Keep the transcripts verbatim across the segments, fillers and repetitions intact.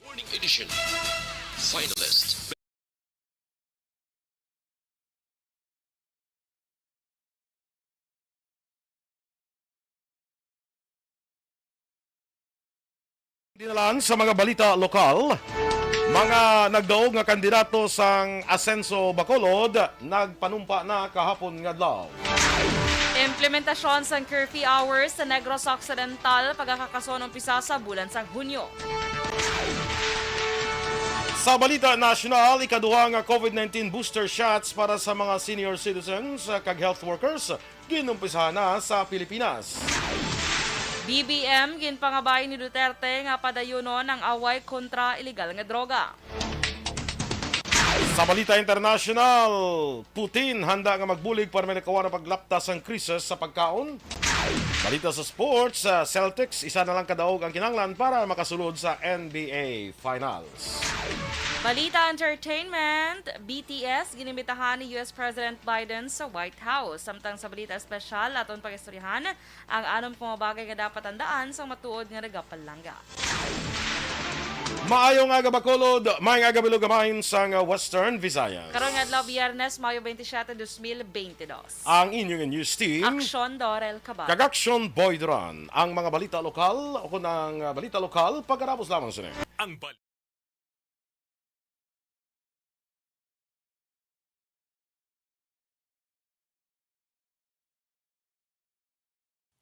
Morning Edition. Finalist. Dinalan sa mga balita lokal, mga nagdaog nga kandidato sang Asenso Bacolod nagpanumpa na kahapon nga adlaw. Implementasyon sang curfew hours sa Negros Occidental pagakakason umpisa sa bulan sang Hunyo. Sa balita nasyonal, ikaduha nga COVID nineteen booster shots para sa mga senior citizens kag health workers ginumpisahan na sa Pilipinas. B B M, ginpangabay ni Duterte nga padayunon ang away kontra iligal nga droga. Sa balita internasyonal, Putin handa nga magbulig para may nakawa na paglapta sang krisis sa pagkaon. Balita sa sports, sa Celtics, isa na lang ka daog ang kinahanglan para makasulod sa N B A Finals. Balita entertainment, B T S ginimbitahan ni U S President Biden sa White House. Samtang sa balita espesyal, aton pag-istoryahan ang anom ka mga bagay nga dapat tandaan sang matuod nga nagapalangga. Maayong aga, Bacolod. Maayong aga, Bilog Amahin sang Western Visayas. Karon nga adlaw, Biyernes, Mayo twenty-seven, dos mil twenty-two. Ang inyong news team, Aksyon Dorel Cabal. Kag Aksyon Boy Duran. Ang mga balita lokal, o kung ang, ah, balita lokal, pagkatapos lamang sini. Ang bal-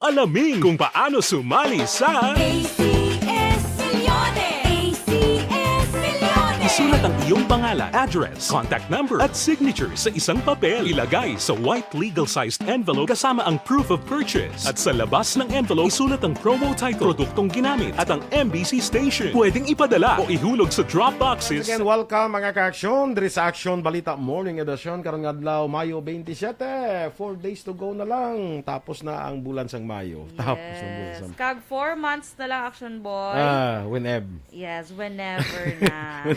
Alamin kung paano sumali sa A C S Milyones! A C S Milyones! Isulat ang iyong pangalan, address, contact number, at signature sa isang papel. Ilagay sa white legal-sized envelope kasama ang proof of purchase. At sa labas ng envelope, isulat ang promo title, produktong ginamit, at ang M B C station. Pwedeng ipadala o ihulog sa drop boxes. Again, welcome, mga ka-aksyon, diri sa Aksyon Balita Morning Edition. Karong adlaw, Mayo twenty-seven. Four days to go na lang. Tapos na ang bulan sang Mayo. Tapos ang bulan Yes. sang Kag four months na lang, Action Boy. Ah, whenev. Yes, whenever na.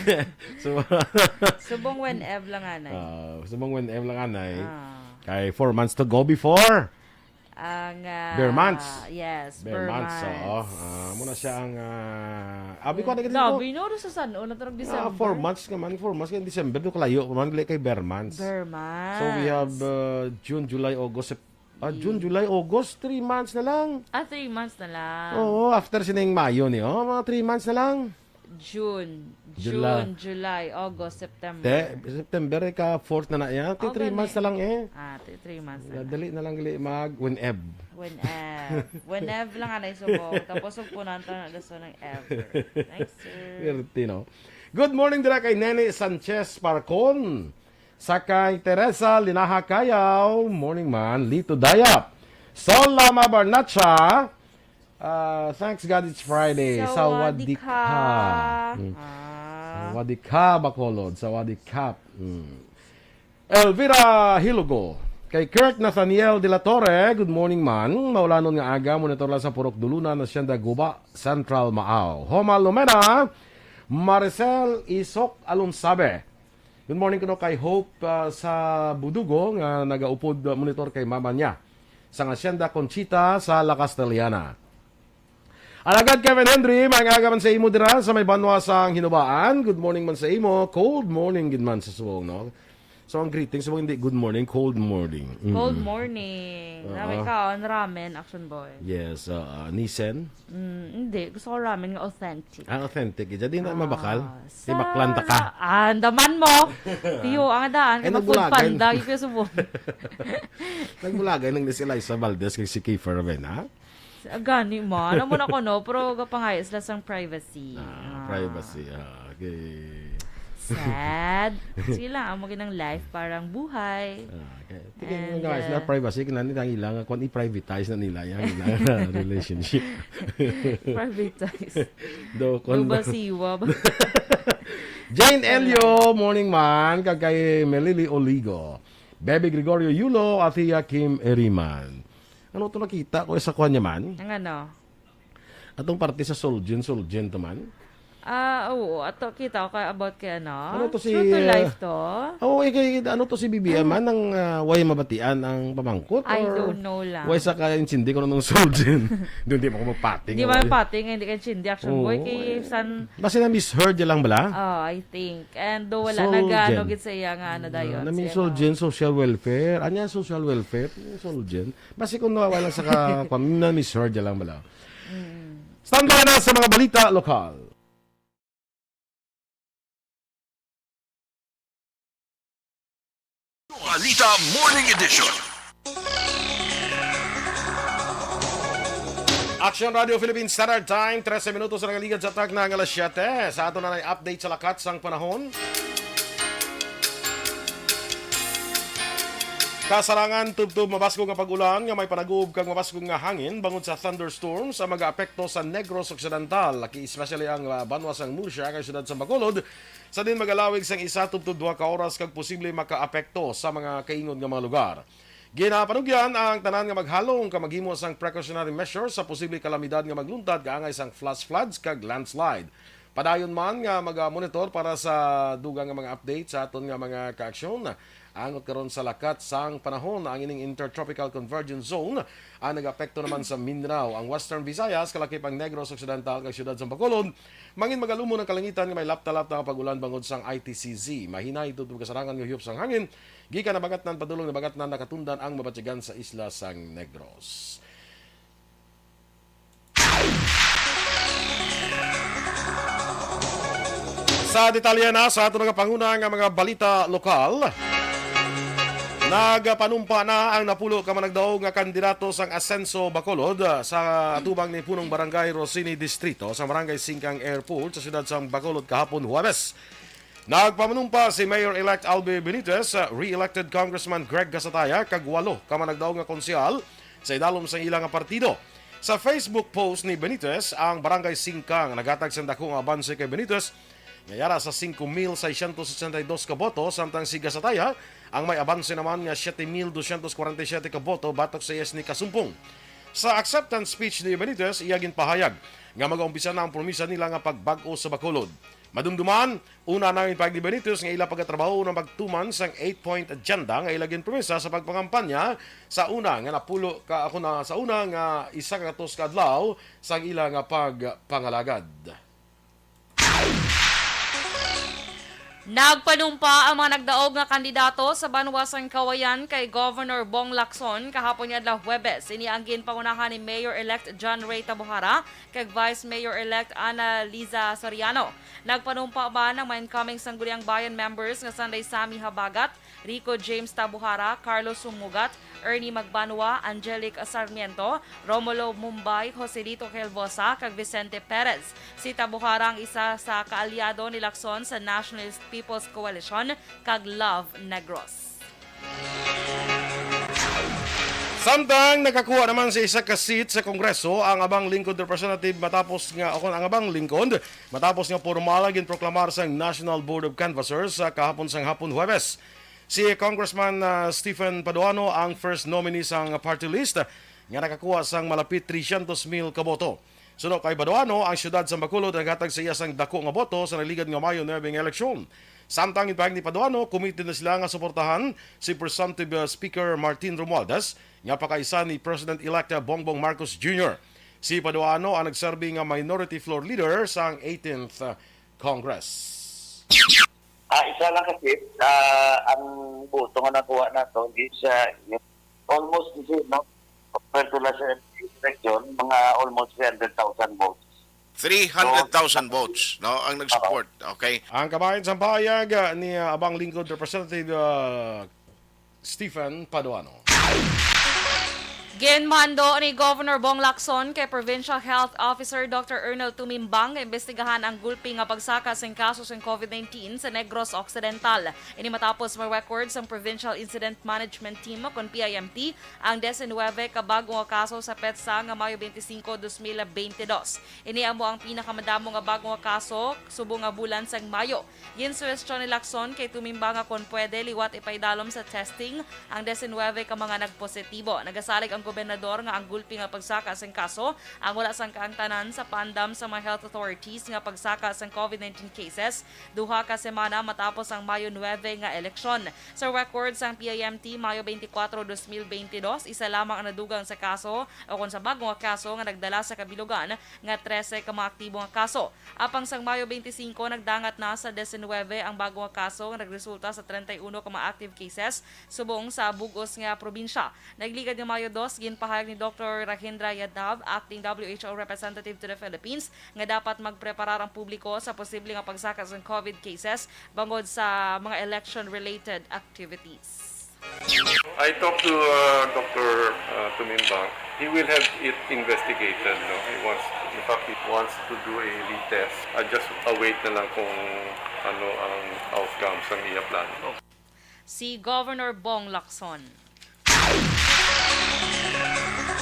So, Subong whenev lang, anay. Ah, subong whenev lang, anay. Ah. Kay four months to go before. Ang, ah, Bare months. Yes, Bare bare months, oo. months. Ah, muna siya ang, ah, abi ko, Mm, nagdito. Labi, no? Sa san? Una, tarong Ah, December? Four months naman, four months kay December, do kalayo, man, gali kay bare months. Bare months. So, we have, uh, June, July, August, Sep-, ah, June, Ye- July, August, three months na lang. Ah, three months na lang. Oo, after sining Mayo ni, oh, mga three months na lang. June, July. June, July, August, September. Te, September, ika fourth na na yan. Ti Oh, three gani. months na lang eh. Ah, ti three months na lang. Dali na lang gali mag whenev. Whenev. Whenev lang anay subong. Tapos ug punan ta na daso ng ever. Thanks, sir. Swerte, no? Good morning dira kay Nene Sanchez Parcon. Sa kay Teresa Linaha Kayaw, morning man, Lito Dayap. Sol Lama Barnacha, ah, thanks God it's Friday. Sawadee Sawadee ka. ka. Mm. Ah. Sawadee ka, Bacolod. Sawadee ka. Mm. Elvira Hilugo. Kay Kirk Nathaniel de la Torre, good morning man. Maulanon nga aga, monitor lang sa Purok Dulunan, Hacienda Guba, Central Maaw. Homa Lumena, Maricel Isok Alonsabe. Good morning kuno kay Hope, ah, sa Budugo nga nagaupod, ah, monitor kay mama niya sang Hacienda Conchita sa La Castellana. Alagad Kevin Henry, maayong aga man sa imo dira sa may banwa sang Hinubaan. Good morning man sa imo. Cold morning gid man sa subong, no? So, ang greeting sa mga hindi, good morning, cold morning. Mm. Cold morning. Oo. Nami kaon ramen, Action Boy. Yes, oo. Nisen? Mm, hindi. Gusto ko ramen nga authentic. Ah, authentic. Diyan di na Ah, mabakal. Sa Di baklan ta ka. Ah, andaman mo. Tiyo, ang daan. Ay, Kay mag-food nagbulagan. panda, yung kayo subong. Nagbulagan ng si Eliza Valdez kay si Kiefer Ravena. Sa- Gani man. Amo na ko, no? Pero gapangayos sila sang privacy. Ah, Ah. privacy. Ah, okay. Sad. Sige lang, amo ginang life, parang buhay. Ah, okay. Tingin And, nga, uh, sila privacy, kinahanglan nila nga kung i-privatize na nila yung, yung relationship. Privatize. Do, kung Double siwa ba? Jane Hello. Elio, morning man, kag kay Melili Oligo. Baby Gregorio Yulo, Athea Kim Eriman. Ano to nakita ko sa kuwan niya man? Ang ano? Atong parte sa Solgen, Solgen to man. Ah, oo. Ato kita ko kay about kay ano? Ano to si, True to ah, life to? Oo, eh, kay ano to si B B M, ah, nang, ah, way mabatian ang pamangkot? I Or don't know lang. Way sa ka intindi ko nung Solgen? Doon di mo ko magpati Di nga man way. Pati nga hindi ka intindi, Action Boy. Oo, Kay eh. San Basi na misheard niya lang bala? Oh, I think. And do wala Solgen. Nag-ano gid sa iya nga ano dayon. Na may Solgen, social welfare. Anya social welfare? Solgen. Basi kung nawawala sa ka, kwan, na misheard niya lang bala? Mm. Standby na sa mga balita lokal. Balita Morning Edition. Action Radio Philippines Standard Time, trese minutos ang nagaligad sa takna nga alas siyete. Sa ato na update sa lakat sang panahon. Kasarangan, tubtob mabaskog nga pag-ulan nga may panagob kag mabaskog nga hangin bangod sa thunderstorms ang magaapekto sa Negros Occidental, laki especially ang, ah, banwa sang Murcia kag siyudad sang Bacolod. Sa din magalawig sang isa tubtob duha ka oras kag posible makaapekto sa mga kaingod nga mga lugar. Ginapanugyan ang tanan nga maghalong kag maghimo sang precautionary measures sa posible kalamidad nga magluntad kaangay sang flash floods kag landslide. Padayon man nga maga-monitor para sa dugang nga mga update sa aton nga mga kaaksyon. Angot karon sa lakat sang panahon ang ining Intertropical Convergence Zone ang nag-apekto naman sa Mindanao, ang Western Visayas, kalakip ang Negros Occidental kag siyudad sang Bacolod. Mangin magalumon ang kalangitan nga may lapta-lapta nga pag-ulan bangod sang I T C Z. Mahinay tubtob kasarangan nga hiyop sang hangin gikan Nabangatnan padulong Nabangatnan nakatundan ang mabatyagan sa isla sang Negros. Sa detalye na sa ato nga panguna nga mga balita lokal, nagpanumpa na ang napulo ka managdaog nga kandidato sang Asenso Bacolod sa atubang ni Punong Barangay Rosini Distrito sa Barangay Singkang Airport sa siyudad sang Bacolod kahapon Huwebes. Nagpamanumpa si Mayor-elect Albi Benitez, re-elected Congressman Greg Gasataya, kag walo ka managdaog nga konsehal sa idalom sang ila nga partido. Sa Facebook post ni Benitez, ang Barangay Singkang naghatag sang dako nga abanse kay Benitez, nga yara sa singko mil seiscientos ochenta y dos ka boto, samtang si Gasataya ang may abanse naman nga siete mil doscientos cuarenta y siete ka boto batok sa iya sini ka sumpong. Sa acceptance speech ni Benitez, iya ginpahayag nga magaumpisa na ang promisa nila nga pagbag-o sa Bacolod. Madumduman, una na ang pahayag ni Benitez nga ila pagatrabaho na magtuman sang eight-point agenda nga ila ginpromisa sa pagpangampanya sa una nga napulo ka, ako na, sa una nga isa ka gatos ka adlaw sang ila nga pagpangalagad. Nagpanumpa ang mga nagdaog nga kandidato sa banwa sang Cauayan kay Governor Bong Lacson kahapon nga adlaw Huwebes. Ini ang ginpangunahan ni Mayor-elect John Ray Tabuhara kag Vice Mayor-elect Ana Liza Soriano. Nagpanumpa man ang mga incoming Sangguniang Bayan members nga sanday Sammy Habagat, Rico James Tabuhara, Carlos Sumugat, Ernie Magbanua, Angelic Sarmiento, Romulo Mumbay, Joselito Helvosa, kag Vicente Perez. Si Tabuhara ang isa sa kaalyado ni Lacson sa Nationalist People's Coalition kag Love Negros. Samtang nakakuha naman sa isa ka seat sa Kongreso ang Abang Lingkod Representative matapos nga, o ang Abang Lingkod, matapos nga pormal ang ginproklamar sang National Board of Canvassers sa kahapon sang hapon Huwebes. Si Congressman, ah, Stephen Paduano ang first nominee sang party list nga nakakuha sang malapit trescientos mil ka boto. Suno kay Paduano, ang siyudad sang Bacolod naghatag sa iya sang dako nga boto sa naligad nga Mayo nuebe nga eleksyon. Samtang ginpahayag ni Paduano, committed na sila nga suportahan si presumptive, uh, Speaker Martin Romualdez nga pakaisa ni President-elect Bongbong Marcos Junior. Si Paduano ang nagserbi nga minority floor leader sang eighteenth Congress. Ah, isa lang kasi, ah, ang boto nga nakuha nato is, ah, almost the same, no? Compared to last election, mga almost three hundred thousand votes. Three hundred thousand votes, no, ang nag-support. Okay. Ang kabahin sa pahayag, ah, ni, ah, Abang Lingkod Representative, ah, Stephen Paduano. Ginmando ni Governor Bong Lacson kay Provincial Health Officer Doctor Ernel Tumimbang nga imbestigahan ang gulpi nga pagsaka sing kaso sing covid nineteen sa Negros Occidental. Ini matapos ma-record sang Provincial Incident Management Team, kon P I M T, ang diecinuebe ka bag-o nga kaso sa petsa nga Mayo twenty-five, twenty twenty-two. Ini amo ang pinakamadamo nga bag-o nga kaso subong nga bulan sang Mayo. Ginsuwestyon ni Lacson kay Tumimbang nga kon pwede, liwat ipaidalom sa testing ang diecinuebe ka mga nagpositibo. Nagasalig ang gobernador nga ang gulpi nga pagsaka sing kaso ang wala sang kaangtanan sa paandam sa mga health authorities nga pagsaka sang COVID nineteen cases duha ka semana matapos ang Mayo nuebe nga eleksyon. Sa record sang P I M T, Mayo twenty-four, twenty twenty-two, isa lamang ang nadugang sa kaso o kon sa bag-o nga kaso nga nagdala sa kabilugan nga trese ka mga aktibo nga kaso. Apang sang Mayo twenty-five, nagdangat na sa diecinuebe ang bag-o nga kaso nga nagresulta sa treinta y uno ka mga active cases subong sa bug-os nga probinsya. Nagligad nga Mayo dos, ginpahayag ni Doctor Rajendra Yadav, acting W H O representative to the Philippines, nga dapat magpreparar ang publiko sa posible nga pagsaka sang COVID cases bangod sa mga election-related activities. I talked to uh, Doctor Uh, Tumimbang. He will have it investigated. No? He wants, in fact, he wants to do a retest. I just await na lang kung ano ang outcome sa iya plano. Si Governor Bong Lacson.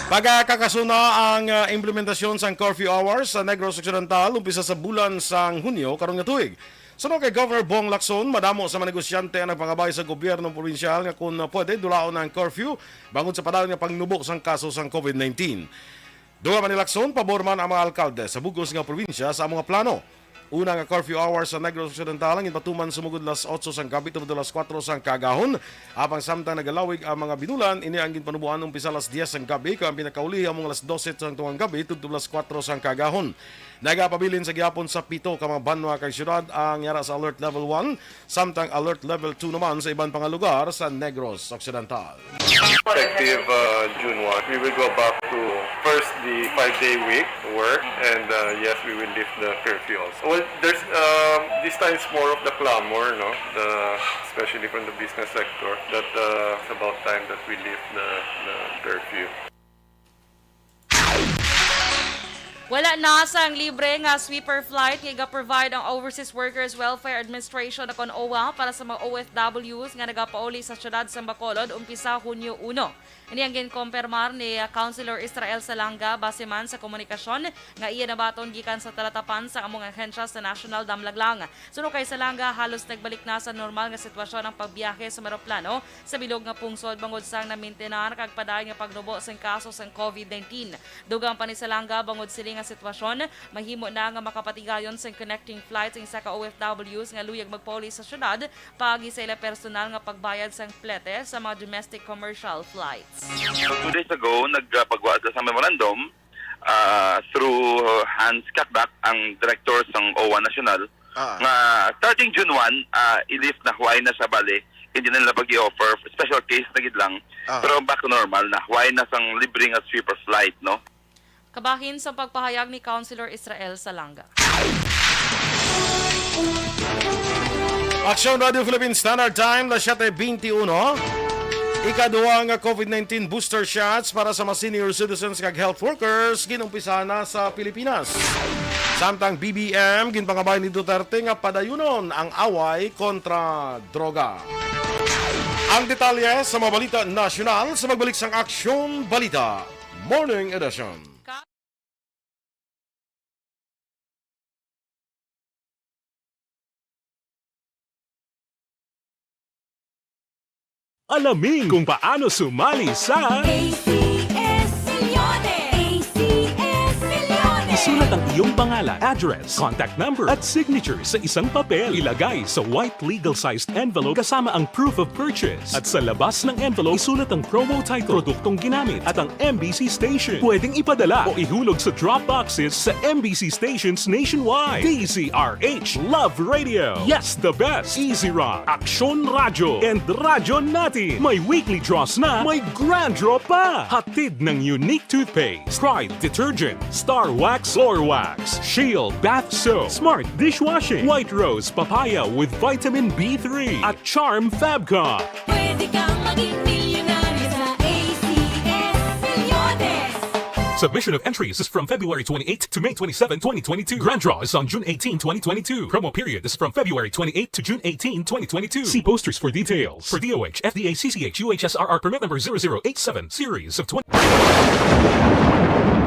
Pagakakasuna ang ah, implementasyon sang curfew hours sa Negros Occidental umpisa sa bulan sang Hunyo karon nga tuig. Suno kay Governor Bong Lacson, madamo sa mga negosyante ang nagpangabay sa gobyerno probinsyal nga kun pwede dulaon ang curfew bangod sa padayon nga pangnubo sang kaso sang COVID nineteen. Dugang pa ni Lacson, pabor man ang mga alkalde sa bug-os nga probinsya sa amo nga plano. Una nga curfew hours sa Negros Occidental ang ginpatuman sumugod las otso sang gabi tubtob las kuwatro sang kaagahon, apang samtang nagalawig ang mga binulan, ini ang ginpanuboan umpisa las diyes sang gabi kag ang pinakaulihi amo nga las dose sang tungang gabi tubtob las kuwatro sang kaagahon. Nagapabilin sa gihapon sa pito ka mga banwa kag syudad ang yara sa Alert Level one, samtang Alert Level two naman sa iban pa nga lugar sa Negros Occidental. Effective uh, June one, we will go back to first the five-day week work, and uh, yes, we will lift the curfew also. Well, there's um, this time it's more of the clamor, no? The, especially from the business sector, that uh, it's about time that we lift the, the curfew. Wala na sang libre nga sweeper flight nga iga-provide ang Overseas Workers Welfare Administration o kon OWWA para sa mga O F Ws nga nagapauli sa siyudad sang Bacolod umpisa Hunyo uno. Ini ang ginkompermar ni Councilor Israel Salanga base man sa komunikasyon nga iya nabaton gikan sa talatapan sang among ahensya sa National Damlaglang. Suno kay Salanga, halos nagbalik na sa normal nga sitwasyon ang pagbiyahe sa eroplano sa bilog nga pungsod bangod sang namintinar kag padayon nga pagnubo sang kaso sang COVID nineteen. Dugang pa ni Salanga, bangod sini nga sitwasyon, mahimo na nga makapatigayon sang connecting flight ang isa ka O F Ws nga luyag magpauli sa syudad paagi sa ila personal nga pagbayad sang plete sa mga domestic commercial flights. So, two days ago, nagpagwa sila sa memorandum ah, through Hans Cakdak, ang director sang OWWA National, Ah. nga starting June one, ah, i-lift na, huway na sa bali, hindi na nila pag-i-offer, special case na gid lang, Ah. pero back to normal na, huway na sang libre nga sweeper flight, no? Kabahin sa pagpahayag ni Councilor Israel Salanga. Aksyon Radio Philippine Standard Time, las siyete beintiuno. Ikaduha nga COVID nineteen booster shots para sa mga senior citizens kag health workers ginumpisa na sa Pilipinas. Samtang B B M, ginpangabay ni Duterte nga padayunon ang away kontra droga. Ang detalye sa mga balita nasyonal sa pagbalik sang Aksyon Balita Morning Edition. Alamin kung paano sumali sa A C S Millones! A C S Millones! Isulat ang iyong pangalan, address, contact number, at signature sa isang papel. Ilagay sa white legal-sized envelope kasama ang proof of purchase. At sa labas ng envelope, isulat ang promo title, produktong ginamit, at ang M B C station. Pwedeng ipadala o ihulog sa drop boxes sa M B C stations nationwide. D Z R H Love Radio. Yes, the best. Easy Rock. Aksyon Radyo and Radyo Natin. May weekly draws na, may grand draw pa. Hatid ng Unique Toothpaste, Pride Detergent, Star Wax, Floor Wax, Shield Bath Soap, Smart Dishwashing, White Rose Papaya with Vitamin B three, at Charm Fabcon. Pwede kang maging milyonaryo sa A C S Millones! Submission of entries is from February twenty-eighth to May twenty-seven, twenty twenty-two. Grand draw is on June eighteen, twenty twenty-two. Promo period is from February twenty-eighth to June eighteen, twenty twenty-two. See posters for details. For D O H, F D A, C C H, U H S R R permit number zero zero eight seven, series of twenty.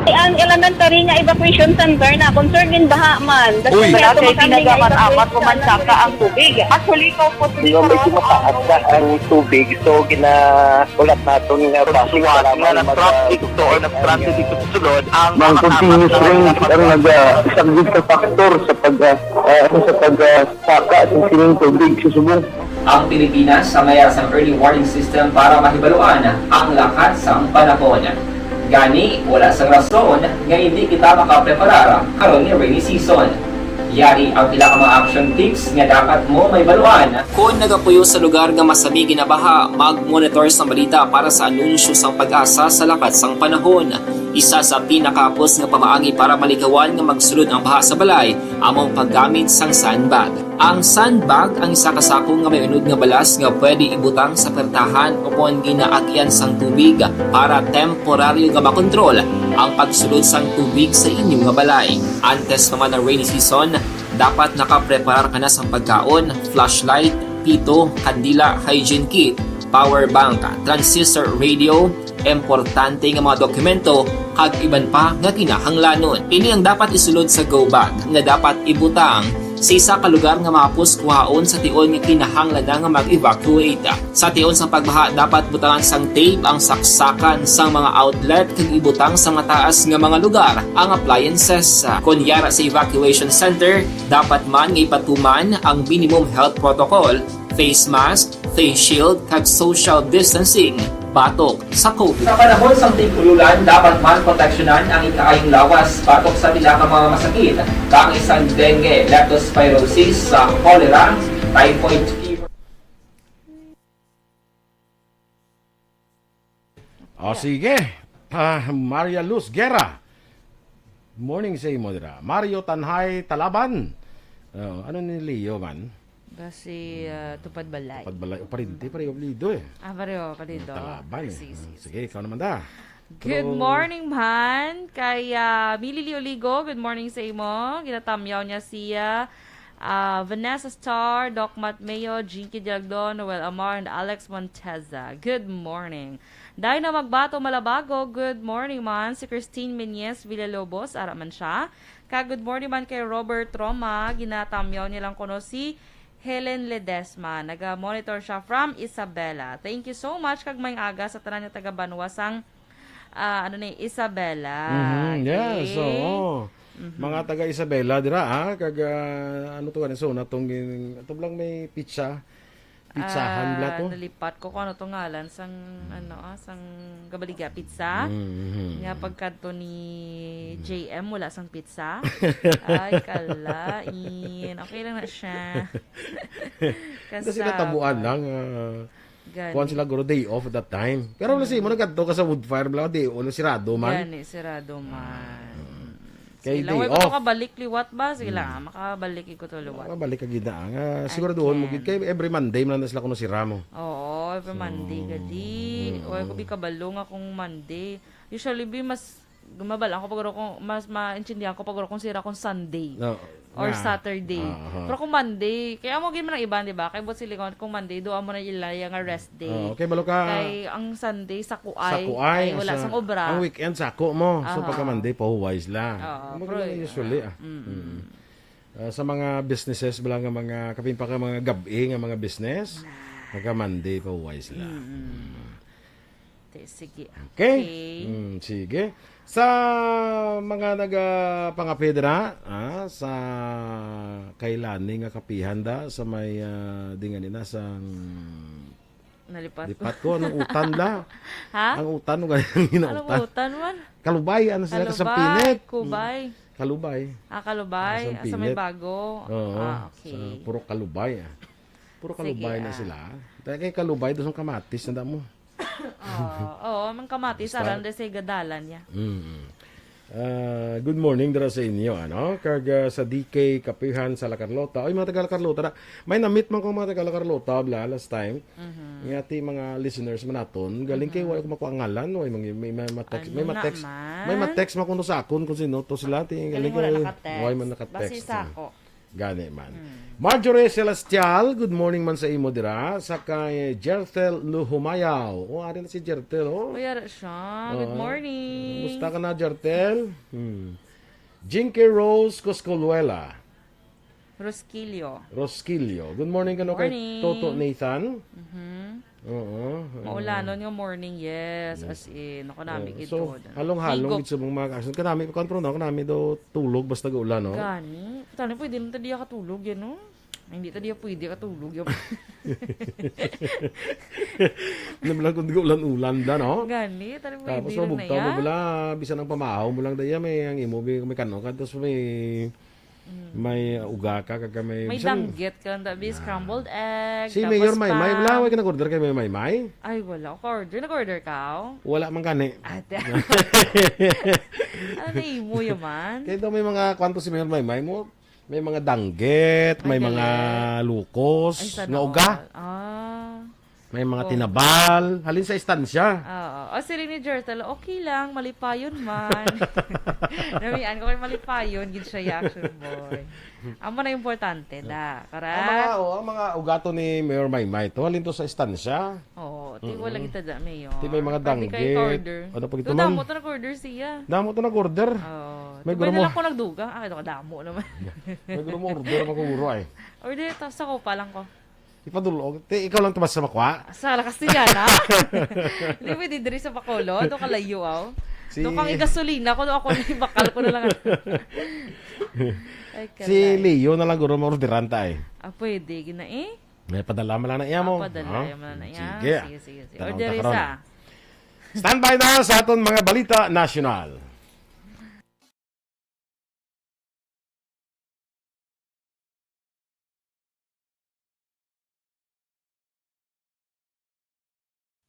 Ang elementary nga evacuation center na concern in baha man. Uy. Wala kay ginagamit-amat ko man saka ang tubig. Actually, ko po. Di ba, medyo mataas na ang tubig, so ginahulat naton nga base sa lamang na mag-, nag-traffic to or nag-transit dito sa sulod ang mga continuous rains ang nag-, ah, isang big factor sa pag, ah, ah, sa pag, ah, saka sa sining tubig sa subong. Ang Pilipinas sa mayar sang early warning system para mahibaluan ang lakat sang panahon. Gani, wala sang rason nga hindi kita makapreparar karon nga rainy season. Yari ang pila ka mga action tips nga dapat mo mahibaluan. Kon nagapuyo sa lugar nga masami ginabaha, mag-monitor sang balita para sa anunsyo sang PAGASA sa lakat sang panahon. Isa sa pinakahapos nga pamaagi para malikawan nga magsulod ang baha sa balay amo ang paggamit sang sandbag. Ang sandbag ang isa ka sako nga may unod nga balas nga pwede ibutang sa pertahan o kon ginaagian sang tubig para temporaryo nga makontrol ang pagsulod sang tubig sa inyo nga balay. Antes pa man ang rainy season, dapat nakapreparar ka na sang pagkaon, flashlight, pito, kandila, hygiene kit, power bank, transistor radio, importante nga mga dokumento, kag iban pa nga kinahanglanon. Ini ang dapat isulod sa go bag nga dapat ibutang sa isa ka lugar nga mahapos kuhaon sa tion nga kinahanglan na nga mag-evacuate. Sa tion sang pagbaha, dapat butangan sang tape ang saksakan sang mga outlet kag ibutang sa mataas nga mga lugar ang appliances. Kon yara sa evacuation center, dapat man nga ipatuman ang minimum health protocol, face mask, face shield, kag social distancing batok sa COVID. Sa panahon sang tig-ululan, dapat man proteksyonan ang ikaayong lawas batok sa pila ka mga masakit, kaangay sang dengue, leptospirosis, sa cholera, typhoid fever. O, sige. Ah, Maria Luz Guerra. Morning sa imo dira. Mario Tanhay Talaban. Oh, ano ni Leo man? Basi, ah, Tupad Balay. Tupad Balay. O, parente, pareho apelyido eh. Ah, pareho apelyido. Talaban eh. Sige, sige, Ah, sige. Sige, ikaw naman da. Good Pero morning, man. Kay, ah, Mili Lioligo, good morning sa imo. Ginatamyaw niya siya. Ah, Vanessa Star, Doc Matt Mayo, Jinky Dialagdo, Noel Amar, and Alex Monteza. Good morning. Dina Magbato Malabago, good morning, man. Si Christine Menyes Villalobos, ara man siya. Ka good morning man kay Robert Roma, ginatamyaw niya lang kuno si Helen Ledesma. Naga-monitor siya from Isabela. Thank you so much, kag maayong aga sa tanan nga taga banwa sang, ah, ano ni, Isabela. Mhm, yes, Okay. oo. Mhm. Mga taga Isabela dira, ha? Kag, ah, ano to, ano, so, natong gin-, ato lang may pizza. Pizzahan bala Ah, to. Nalipat ko kung ano to ngalan sang, ano, ah, sang Gabaligya Pizza. Mhm. Nga pagkadto ni Mhm. J M, wala sang pizza. Ay, kalain. Okay lang na siya. Kasi Kasabot. natabuan lang, ah, Gani. Kuwan sila guro day off at that time. Pero wala Mm. si mo nagkadto ka sa wood fire, bala, di, wala sirado man. Gani, sirado man. Ah. Mm. Kay Sige lang, day way ko off. makabalik liwat ba? Sige lang, Mm. ah, makabalik ko to liwat. Makabalik ka gid na, ah. Nga, I siguraduhon mo gid can. kay every Monday man na sila kuno sira mo. Oo, every So, Monday gadi. mm. Way ko bi kabalo nga kung Monday. Usually, bi, mas gumabal ako pag kung mas maintindihan ko pag kung sira kung Sunday No. or Nga. Saturday. Aha. Pero kung Monday, kaya mo gid man ang iban, di ba? Kay buot silingon, kung Monday, doon mo na ilaya nga rest day. Oo, kay balo ka Kay ang Sunday, sa kuay, Sa kuay, kay wala sa, sang obra. ang weekend, sako mo. So, Aha. pagka Monday, pahuway sila. Oo, Ang mga pero ganun yun. usually, ah. Mm-mm. Mm. Ah, sa mga businesses, bala nga mga, kapin pa ka mga gab-i nga mga business, Na. pagka Monday, pahuway sila. Mm-mm. Mm. Okay, sige. Okay. Okay. Mm, sige. Sa mga nagapangapidra, ah, sa kailani nga kapihan da, sa may, ah, di nga nila, sa, Nalipat lipat ko. ko, anong utan da? Ha? Ang utan, ano ganyan ang Anong utan? utan man? Kalubay, ano sila, Kalubay, Kasampinit. Kubay. Mm. Kalubay. Ah, Kalubay. Ah, sa may Kasampinit. bago. Oo, Ah, okay. sa puro Kalubay, ah. Puro Sige, Kalubay na ah. sila. Dahil kay Kalubay, doon sa kamatis, nanda mo. Oo, oo, mang kamatis, Basta aran de sa gadalan niya. Mm. Ah, good morning dira sa inyo, ano? Kag, ah, sa D K Kapihan sa La Carlota. Oy, mga taga La Carlota na. May na-meet man ko mga taga La Carlota, bla, last time. Mhm. Nga ti mga listeners man naton. Galing kay Mhm. wala ko makuha ang ngalan, oy, mga, may, may, ma-text, Ano may ma-text, naman? may ma-text man kuno sa akon kung sino to sila. Ti, Galing galing wala kay naka-text. wala man naka-text. Basi sa ako. Gani man. Hmm. Marjorie Celestial, good morning man sa imo dira. Sa kay Jertel Luhumayaw. Oh, ari na si Jertel, oh. Uy, ara siya. Good Oo. Morning. Kumusta ka na, Jertel? Hmm. Jinky Rose Coscoluela. Rosquillo. Rosquillo. Good morning, kano kay Morning. Toto Nathan? Mhm. Oo. Maulanon nga morning, yes, Yes. as in. Ako nami Oo. gid So, to, ano. halong-halong Sigop. gid sa mga kasunod. Kanami, kontrol na, kanami daw tulog basta gaulan, no? Gani. Tani, pwede lang ta diya katulog yan, no? Ay, hindi ta diya pwede katulog yan. Alam lang kung di gaulan-ulan da, no? Gani, tani pwede Tapos lang na mabugtaw ya. mo bala, bisan ang pamahaw mo lang da ya, may ang imo, may, may kano ka, tapos may, Mm. may uga ka, kag may, May bisan danggit ka lang, tabi, Ah. scrambled egg, Si tapos Mayor Maymay, pa. wala, wala ka nag-order kay Mayor Maymay? Ay, wala ako order. Nag-order ka, oh? Wala man gani. Ate. Ano na imo yaman? Kaya daw may mga kwanto si Mayor Maymay mo, may mga danggit, may Ay, mga galing. lukos, Ay, sana nga uga. all. Ah. May mga Oh. tinabal, halin sa istansya. Oo. O, sila ni Jertel, okay lang, malipayon man. Namian ko kay malipayon, gid siya, Action Boy. Amo na importante, da. Correct? Ang mga, oh, ang mga ugato ni Mayor Maymay, to, halin to sa istansya. Oo, ti Mm-mm. wala kita da, Mayor. Ti may mga Pwede kay danggit. order. Ano pag Pero ito man? damo to nag-order siya. Damo to nag-order. Oo. May Ti may gurumo. na lang ko nagdugang. Ah, ito ka damo naman. May gurumo order, makuguro ay. Order ito, sa ko pa lang ko. Ipadulog. Ti, ikaw lang tumas sa makwa? Sa la Castellana? Hindi pwede diri sa Bacolod. Doon kalayo, aw. Si Doon kang igasolina ko, doon ako na bakal ko na lang. Ay, Si kalay. Leo na lang guro maorderan ta eh. Ah, pwede. Gina eh. May padala man lang na iya mo. Ah, padala Ah, iya man na iya. sige. Sige, sige, sige. Tanong Order ta karon. isa. Standby na sa aton mga balita nasyonal.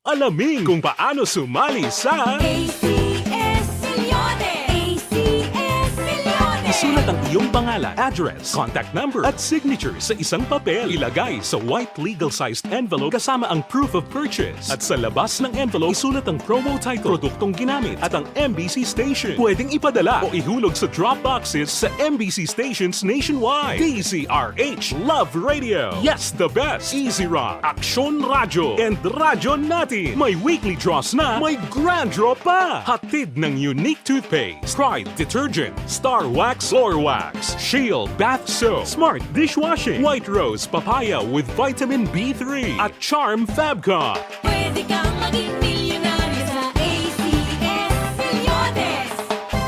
Alamin kung paano sumali sa A C S Milyones! A C S Milyones! Isulat ang iyong pangalan, address, contact number, at signature sa isang papel. Ilagay sa white legal-sized envelope kasama ang proof of purchase. At sa labas ng envelope, isulat ang promo title, produktong ginamit, at ang M B C station. Pwedeng ipadala o ihulog sa drop boxes sa M B C stations nationwide. D Z R H Love Radio. Yes, the best. Easy Rock, Aksyon Radyo, and Radyo Natin. May weekly draws na, may grand draw pa. Hatid ng Unique Toothpaste, Pride Detergent, Star Wax Floor Wax, Shield Bath Soap, Smart Dishwashing, White Rose Papaya with Vitamin B three, at Charm Fabcon. Pwede kang maging milyonaryo sa A C S Milyones.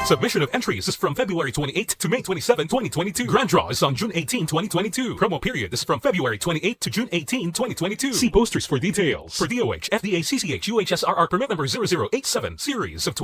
Submission of entries is from February twenty-eight to May twenty-seven, twenty twenty-two. Grand draw is on June eighteen, twenty twenty-two. Promo period is from February twenty-eight to June eighteen, twenty twenty-two. See posters for details. For D O H, F D A, C C H, U H S R R permit number zero zero eight seven, series of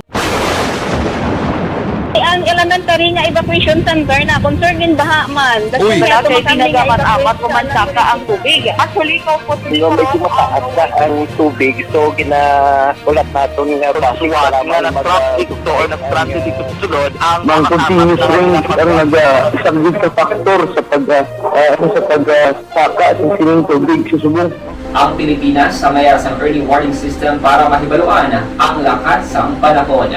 Ang elementary nga evacuation center na concern in baha man. Uy. Wala kay pinagamat-amat, pumansaka ang tubig. Actually, ikaw po, Di ba, medyo mataas na ang tubig, so ginaulat naton nga basi nga wala man nag-traffic to or nag-traffic dito sa sulod, ang Ang continuous rain ang nag-, ah, isa gid sa factor sa pag, ah, ah, ano, sa pag, ah, saka sa sining tubig sa subong. Ang Pilipinas sa mayara sang early warning system para mahibaluan ang lakat sang panahon.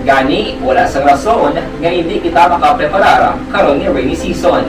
Gani, wala sang rason nga indi kita makapreparar karon nga rainy season.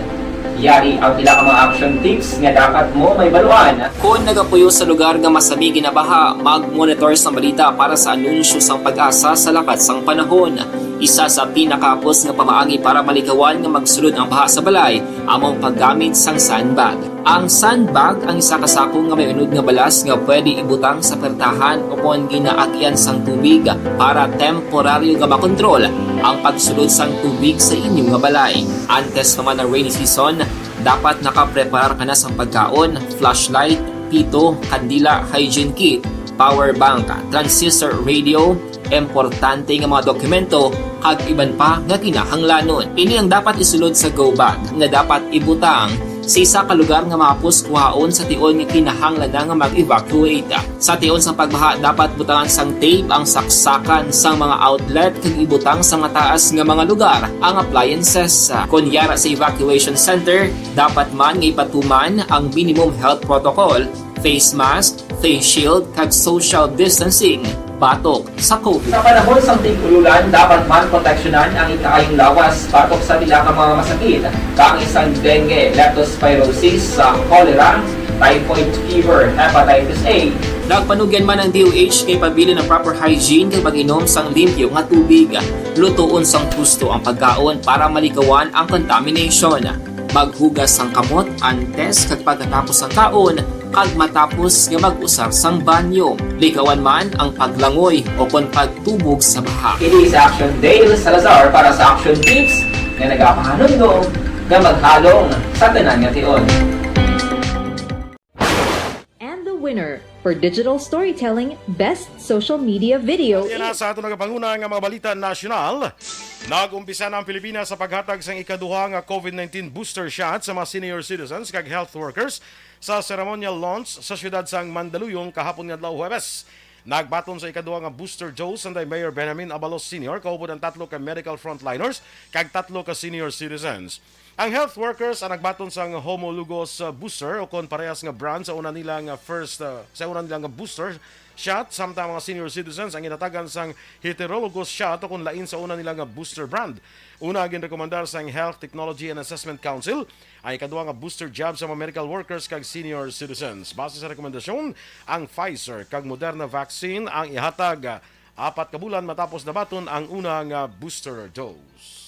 Yari ang pila ka mga action tips nga dapat mo mahibaluan. Kon nagapuyo sa lugar nga masami ginabaha, mag-monitor sang balita para sa anunsyo sang PAGASA sa lakat sang panahon. Isa sa pinakahapos nga pamaagi para malikawan nga magsulod ang baha sa balay amo ang paggamit sang sandbag. Ang sandbag ang isa ka sako nga may unod nga balas nga pwede ibutang sa pertahan o kon ginaagyan sang tubig para temporaryo nga makontrol ang pagsulod sang tubig sa inyo nga balay. Antes pa man ang rainy season, dapat nakapreparar ka na sang pagkaon, flashlight, pito, kandila, hygiene kit, power bank, transistor radio, importante nga mga dokumento, kag iban pa nga kinahanglanon. Ini ang dapat isulod sa go bag nga dapat ibutang sa isa ka lugar nga mahapos kuhaon sa tion nga kinahanglan na nga mag-evacuate. Sa tion sang pagbaha, dapat butangan sang tape ang saksakan sang mga outlet kag ibutang sa mataas nga mga lugar ang appliances. Kon yara sa evacuation center, dapat man nga ipatuman ang minimum health protocol, face mask, face shield, kag social distancing. batok sa COVID. Sa panahon sang tig-ululan, dapat man proteksyonan ang ikaayong lawas batok sa pila ka mga masakit, kaangay sang dengue, leptospirosis, sa cholera, typhoid fever, hepatitis A. Nagpanugyan man ang D O H kay pabilin ang proper hygiene kag pag-inom sang limpyo nga tubig. Lutoon sang husto ang pagkaon para maligawan ang contamination. Maghugas sang kamot antes kag pagkatapos sang kaon, kag matapos nga mag-usar sang banyo. Ligawan man ang paglangoy o kon pagtubog sa baha. Ini si Action Dale Salazar para sa Action Tips nga nagapahanumdom nga maghalong sa tanan nga tion. And the winner for digital storytelling, best social media video. Yan na sa ato nagapanguna nga mga balita nasyonal. Nag-umpisa na ang Pilipinas sa paghatag sang ikaduha nga COVID nineteen booster shot sa mga senior citizens kag health workers sa ceremonial launch sa siyudad sang Mandaluyong kahapon nga adlaw, Huwebes. Nagbaton sa ikaduha nga booster dose anday Mayor Benjamin Abalos Senior kaupod ang tatlo ka medical frontliners kag tatlo ka senior citizens. Ang health workers ang nagbaton sang homologous, uh, booster o kon parehas nga brand sa una nila nga first, uh, sa una nila nga booster shot, samtang mga senior citizens ang ginatagan sang heterologous shot o kon lain sa una nila nga booster brand. Una, ginrekomendar sang Health Technology and Assessment Council ang ikaduha nga booster jab sa mga medical workers kag senior citizens. Base sa rekomendasyon, ang Pfizer kag Moderna vaccine ang ihatag, uh, apat ka bulan matapos nabaton ang una nga booster dose.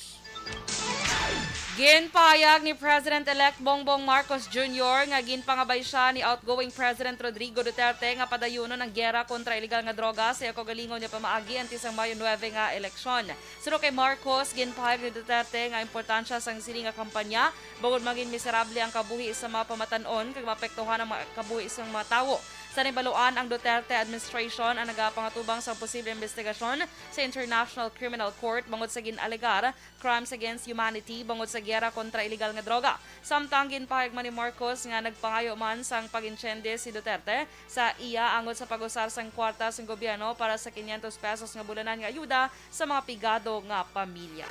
Ginpahayag ni President-elect Bongbong Marcos Junior nga ginpangabay sia ni outgoing President Rodrigo Duterte nga padayunon ang giyera kontra iligal nga droga sa iya kaugalingon nga pamaagi antes sang Mayo nuebe nga eleksyon. Suno kay Marcos, ginpahayag ni Duterte nga importansya sang sini nga kampanya bangod mangin miserable ang kabuhi sa mga pamatan-on kag maapektuhan ang mga kabuhi sang mga tawo. Sa nahibaluan, ang Duterte administration ang nagapangatubang sang posibleng imbestigasyon sa International Criminal Court bangod sa gin-alegar crimes against humanity bangod sa giyera kontra iligal nga droga. Samtang ginpahayag man ni Marcos nga nagpangayo man sang pag-intsende si Duterte sa iya angot sa pag-usar sang kwarta sang gobyerno para sa quinientos pesos nga bulanan nga ayuda sa mga pigado nga pamilya.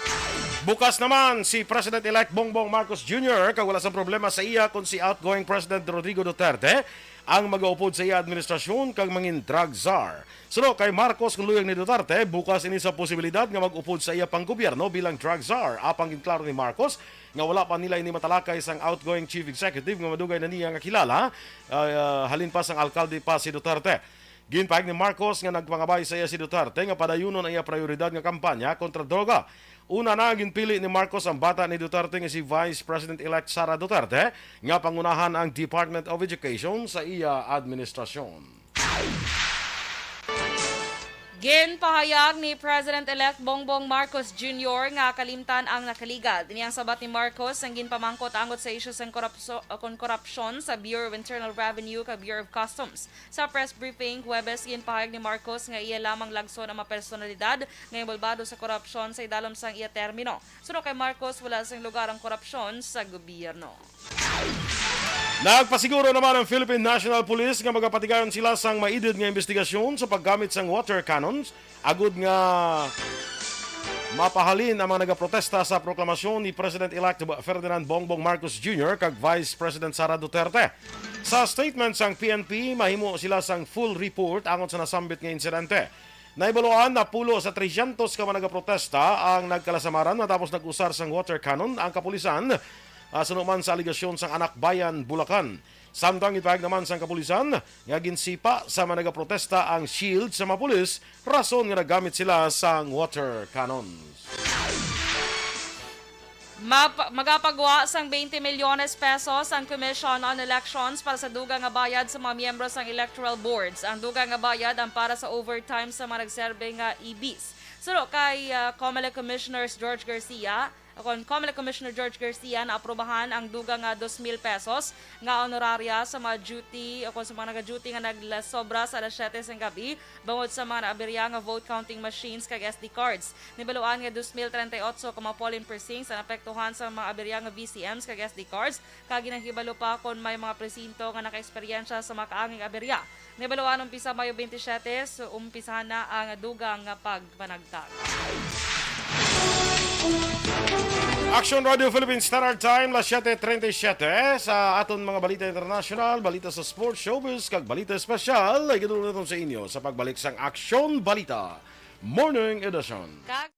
Bukas naman si President-elect Bongbong Marcos Junior kag wala sang problema sa iya kon si outgoing President Rodrigo Duterte ang magaupod sa iya administrasyon kag mangin drug czar. Suno kay Marcos, kon luyag ni Duterte, bukas ini sa posibilidad nga mag-upod sa iya panggobyerno bilang drug czar. Apang ginklaro ni Marcos nga wala pa nila ini matalakay sang outgoing chief executive nga madugay na niya nga kilala, ah, halin pa sang alkalde pa si Duterte. Ginpahayag ni Marcos nga nagpangabay sa iya si Duterte nga padayunon ang iya prayoridad nga kampanya kontra droga. Una na, ginpili ni Marcos ang bata ni Duterte nga si Vice President-elect Sara Duterte nga pangunahan ang Department of Education sa iya administrasyon. Ginpahayag ni President-elect Bongbong Marcos Junior nga kalimtan ang nakaligad. Ini ang sabat ni Marcos ang ginpamangkot angot sa isyu sang korupso-, kon korupsyon sa Bureau of Internal Revenue kag Bureau of Customs. Sa press briefing Huwebes, ginpahayag ni Marcos nga iya lamang lagson ang mga personalidad nga inbolbado sa korupsyon sa idalom sang iya termino. Suno kay Marcos, wala sing lugar ang korupsyon sa gobyerno. Nagpasiguro naman ang Philippine National Police nga magapatigayon sila sang maidid nga imbestigasyon sa paggamit sang water cannons agud nga mapahalin ang mga nagaprotesta sa proklamasyon ni President-elect Ferdinand Bongbong Marcos Junior kag Vice President Sara Duterte. Sa statement sang P N P, mahimo sila sang full report angot sa nasambit nga insidente. Nahibaluan, napulo sa tresyentos ka mga nagaprotesta ang nagkalasamaran matapos nag-usar sang water cannon ang kapulisan, ah, suno man sa alegasyon sang Anak Bayan, Bulacan. Samtang ipahayag naman sang kapulisan nga ginsipa sa mga nagaprotesta ang shield sa mga pulis, rason nga nagamit sila sang water cannons. Map-, magapagwa sang twenty milyones pesos ang Commission on Elections para sa dugang nga bayad sa mga miyembro sang electoral boards. Ang dugang nga bayad ang para sa overtime sa mga nagserbe nga E Bs. Suno kay, ah, Comelec Commissioners George Garcia, kon Comelec Commissioner George Garcia, naaprubahan ang dugang nga dos mil pesos nga honoraria sa mga duty o kon sa mga nagaduty nga naglasobra sa alas siyete sang gabi bangod sa mga naaberya nga vote counting machines kag S D cards. Nahibaluan nga dos mil treinta y ocho ka mga polling precincts ang naapektuhan sa mga aberya nga V C Ms kag S D cards, kag ginahibalo pa kon may mga presinto nga nakaeksperyensya sa mga kaanging aberya. Nahibaluan, umpisa Mayo twenty-seven, so umpisahan na ang dugang nga pagpanagtag. Action Radio Philippines Standard Time, las siete treinta y siete. Sa aton mga balita international, balita sa sports, showbiz, kag balita espesyal, ay gidulog naton sa inyo sa pagbalik sang Action Balita Morning Edition. Kag-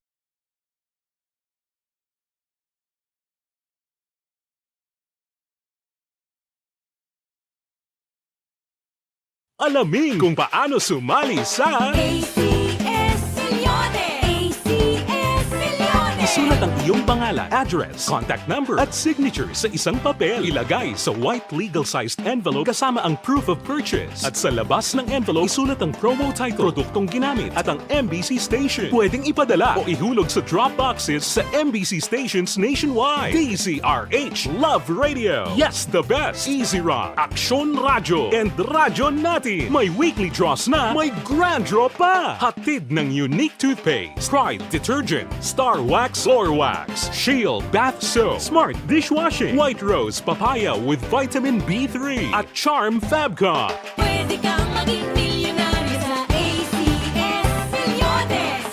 Alamin kung paano sumali sa A C S Millones. A C S Millones. Isulat ang iyong pangalan, address, contact number, at signature sa isang papel. Ilagay sa white legal-sized envelope kasama ang proof of purchase. At sa labas ng envelope, isulat ang promo title, produktong ginamit, at ang M B C station. Pwedeng ipadala o ihulog sa drop boxes sa M B C stations nationwide. D Z R H Love Radio. Yes, the best. Easy Rock, Aksyon Radyo, and Radyo Natin. May weekly draws na, may grand draw pa. Hatid ng Unique Toothpaste, Pride Detergent, Star Wax, Floor Wax, Shield Bath Soap, Smart Dishwashing, White Rose Papaya with Vitamin B three, at Charm Fabcon. Pwede kang maging milyonaryo sa A C S Millones.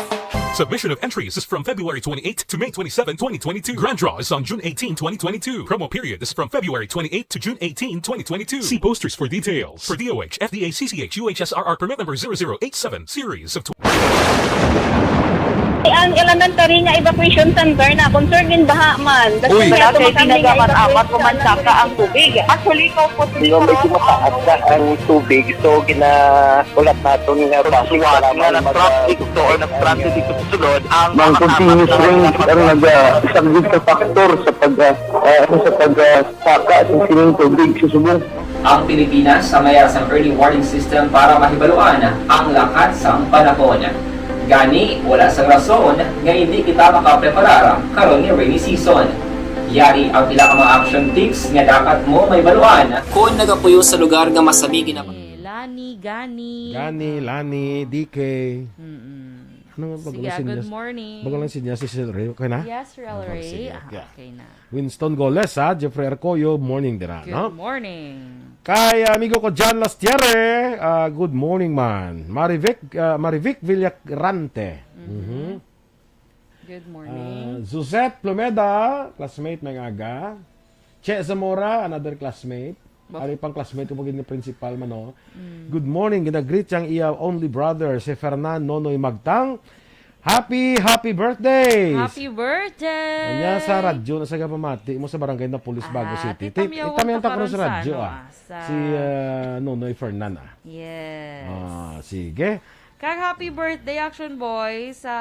Submission of entries is from February twenty-eighth to May twenty-seven, twenty twenty-two. Grand draw is on June eighteen, twenty twenty-two. Promo period is from February twenty-eighth to June eighteen, twenty twenty-two. See posters for details. For D O H, F D A, C C H, U H S R R permit number zero zero eight seven, series of Ang elementary nga evacuation center na concern in baha man. Uy. Wala kay ginagamit-amat ko man saka ang tubig. Actually, ko po. Di ba, medyo mataas na ang tubig, so ginaulat naton nga basi nga mag-, nag-transit dito sa sulod ang mga continuous rain ang nag-, ah, isang big factor sa pag, ah, ah, ano, sa pag, ah, saka sa sining tubig sa subong. Ang Pilipinas sa may sang early warning system para mahibaluan ang lakat sang panahon. Gani, wala sang rason nga hindi kita makapreparar karon nga rainy season. Yari ang pila ka mga action tips nga dapat mo mahibaluan. Kon nagapuyo sa lugar nga masami gina- Lani, Gani. Gani, Lani, D K. Mm-mm. Ano nga, bago Sige, lang ah, good sinyas-, morning. Bago lang sinyas si Sir Ray. Okay na? Yes, Sir El Okay, Ray. sige, Ah, okay. okay na. Winston Goles, ha? Jeffrey Arcoyo, morning dira, Good no? morning. Kay amigo ko John Lastierre, ah, good morning man. Marivic, ah, Marivic Villagrante. Mhm. Mhm. Good morning. Ah, Suzette Plomeda, classmate, may aga. Che Zamora, another classmate. Bak- Ari pang classmate ko pag principal man, no? Mm. Good morning. Ginagreet siyang iya only brother, si Fernan Nonoy Magtang. Happy, happy birthday! Happy birthday! Anya sa radyo na sa gapamati mo sa barangay Napoles, Bago Ah, City. Tita Ti-, Mio, Tita Mio, ta ta karon karon sa sa radyo, ano, ah. ah, sa Si, ah, Nonoy Fernan, ah. Yes. Ah, sige. Kag happy birthday, Action Boy, sa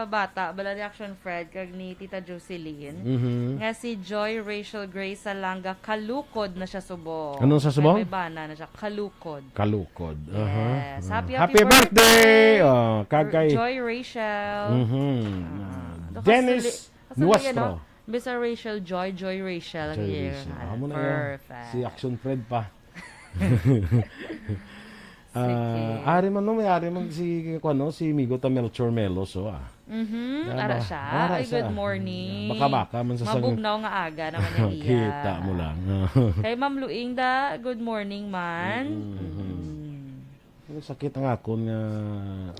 bata, bala ni Action Fred, kag ni Tita Jocelyn, Mhm. nga si Joy Rachel Grace Salanga, kalukod na siya subong. Ano sa subong? May, may bana na siya, kalukod. Kalukod. Aha. Yes. Ah. Happy, Happy happy birthday! birthday! Oh, kag kay Joy Rachel. Mhm. Ah, Ah, kasali-, Dennis kasali, Nuestro. ano? Mister Rachel Joy, Joy Rachel ang Joy iyang Rachel. ngalan. Amo na yan. Perfect. Si Action Fred pa. Ah, Sige. ari man, no, may ari man si, kuwan, no, si Migo ta Melchor Melos, oh, ah. Mhm, Tama. ara siya. Ara Ay, siya. Good morning. Baka-baka man sa sang- Mabugnaw nga aga naman niya iya. Kita mo lang. Kay Ma'am Luinda, good morning man. Mm, mhm. Mm. Ang sakit ang akon nga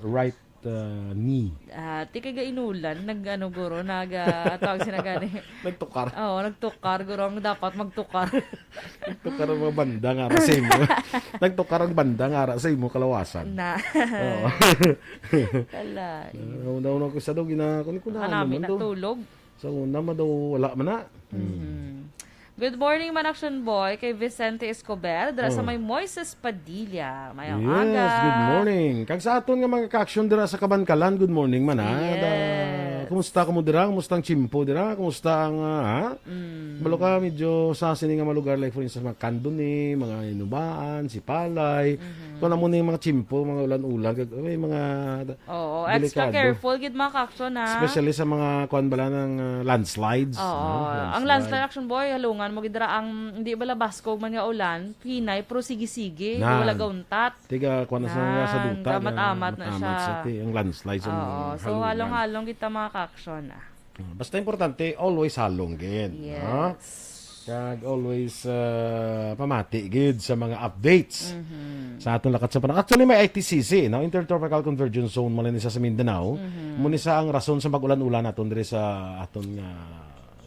right, ah, knee. Ah, ti kay gainulan, nag-ano, guro, nag, ah, tawag sila gani. Nagtukar. Oo, nagtukar, guro, ang dapat magtukar. Nagtukar ang mga banda nga ara sa imo. Nagtukar ang banda nga ara sa imo kalawasan. Na. Oo. Kalain. Ah, una-una ko sa daw, gina-, kung, kung Baka ano namin man daw. natulog. Sa una, madaw, wala man na. Hmm. Mhm. Good morning man, Action Boy, kay Vicente Escobar, dira sa Oh. may Moises Padilla. Mayong Yes, aga. good morning. Kag sa aton nga mga ka-action dira sa Kabankalan, good morning man, ha? Yes. Da-, kumusta kamo dira? Kumusta ang tiyempo dira? Kumusta ang, ah, ha? Mm. Balo ka, medyo sa sini nga mga lugar, like, for instance, mga Candoni, mga Inubaan, Sipalay. Mhm. Kung amo na yung mga tiyempo, mga ulan-ulan, kag-, may mga Oo, extra delikado. Careful gid, mga ka-action, ha? Especially sa mga, kuwan bala, ng, ah, landslides, Oo. no? Ang Landslide. landslide, Action Boy, halungan mo gid ra ang, hindi bala baskog man nga ulan, hinay, pero sige-sige, Na. wala gauntat. Tiga, kuwan na sa, sa Nan, duta, gamat-amat na, na gamat-amat siya. sa ti-, ang landslide sa Oo, mga so, halungan. halong-halong kita, mga ka-action, ah. Basta importante, always halong gid, ha? Yes. Kag always, ah, pamati gid sa mga updates Mhm. sa aton lakat sa panahon. Actually, may I T C C, no? Intertropical Convergence Zone, mo ni sa, sa Mindanao. Mhm. Mo ni sa ang rason sa mag-ulan-ulan naton diri sa aton nga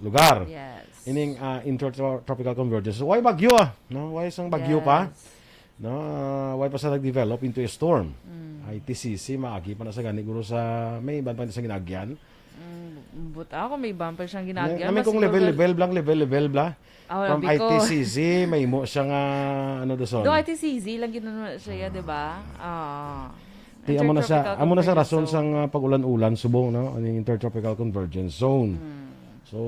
lugar. Yes. Ining, ah, Intertropical Convergence. Why bagyo, ah? No? Why sang bagyo pa? Yes. No, ah, why pa sa nag-develop into a storm? Mm. I T C C, maagi pa na sa gani, guro sa may iban pa sa ginagyan. Mm, but ako, may iban pa siyang May, ginagyan. May Mas kung siguro level, level blang, level, level bla. Ah, wala, From because I T C C, may imo siya nga, ano, doon? Do I T C Z lang gid na siya, di ba? Ah. Ti, amo na sa, Intertropical amo na sa rason Convergence Zone. Sang, ah, pag-ulan-ulan, subong, no? Ang Intertropical Convergence Zone. Mm. So,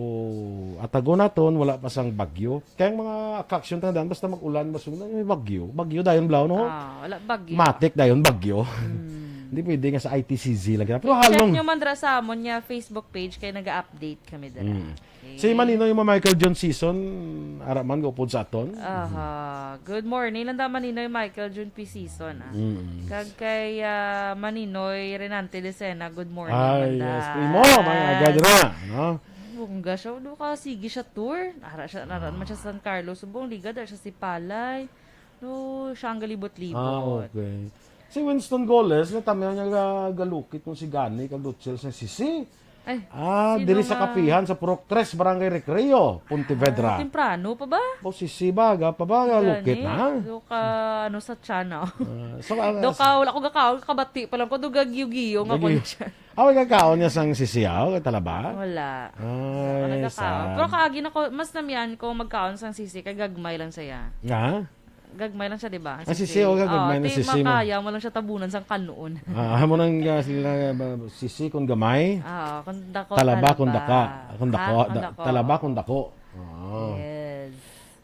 atago naton, wala pa sang bagyo. Kaya ang mga kaksyon, tandaan, basta mag-ulan, basta may bagyo. Bagyo, dayon blaw, no? Ah, wala bagyo. Matik, dayon bagyo. Mm. Hindi pwede nga sa I T C Z lang kita. Pero I-check halong nyo man dira sa amon nga Facebook page kay naga-update kami dira. Mm. Okay. Si Maninoy mo Michael John Season, ara man, gaupod sa aton. Aha. Good morning. Landa Maninoy Michael John P. Season, ah. Mm. Kag kay, ah, Maninoy Renante Decena, good morning, Ay, Manda. Yes. Primo, may agad na, no? Bongga siya. Do ka, sige siya tour. Nara siya, nara naman siya sa San Carlos. Subong, ligad, nara siya si Palay. No, siya ang galibot-libot. Ah, okay. Si Winston Goles, natamihan niya ga-, galukit mo si Gani, kag Rutshel sa sisi. Ay, Ah, sino diri sa nga? Kapihan, sa Purok Tres, Barangay Recreo, Pontevedra. Ah, temprano pa ba? O, sisi ba, ga pa ba, Gani? Galukit na? Do ka, ano, sa tiyan, oh. Ah, so, ah, Do ka, wala ko gakaon, kabati pa lang ko, do gagiyo-giyo nga Gagiyo. Kon siya. Ah, wala kakaon niya sang sisi, ah, talaba? Wala. Ay, Wala nagkakaon. sad. Pero kaagi na ko, mas namian ko magkaon sang sisi, kay gagmay lang siya. Nga? Gagmay lang siya, di ba? Ang sisi, o, gagmay Oo, na ti sisi mo. Makaya mo lang siya tabunan sang kanon. Ah, amo nang, ah, sila, ah, sisi kung gamay. Oo, kung dako, Talaba kung talaba. daka. Kung dako, Ah, kung da-, dako. talaba kung dako. Oo. Yes.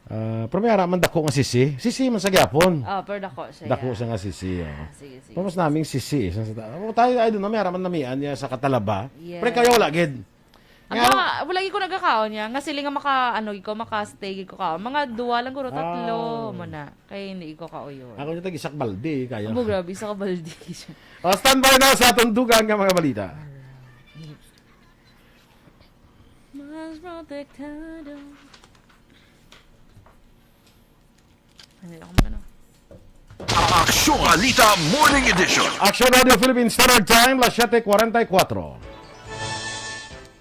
Ah, pero may ara man dako nga sisi. Sisi man sa gyapon. Oh, pero dako siya, Dako yeah. siya nga sisi, oh. Ah, sige, sige. Pero mas naming sisi, eh. Sa, sa, oh, tayo, I don't know, may ara man namian niya sa katalaba. Yes. Pero kayo wala, gid. Ang Nga, mga, wala gid ko nagkakaon niya. Nga sila nga maka, ano, gid ko, maka-stay gid ko kaon. Mga duwa lang guro, tatlo, Ah. mo na. Kaya hindi ko kauyon. Ako niya tag isak balde, eh, kaya. Amo, grabe, isa ka balde siya. Oh, standby na sa atong dugang nga mga balita. Mas protektado. Ano lang, ano? Aksyon Balita Morning Edition. Aksyon Radio Philippine Standard Time, las siete cuarenta y cuatro.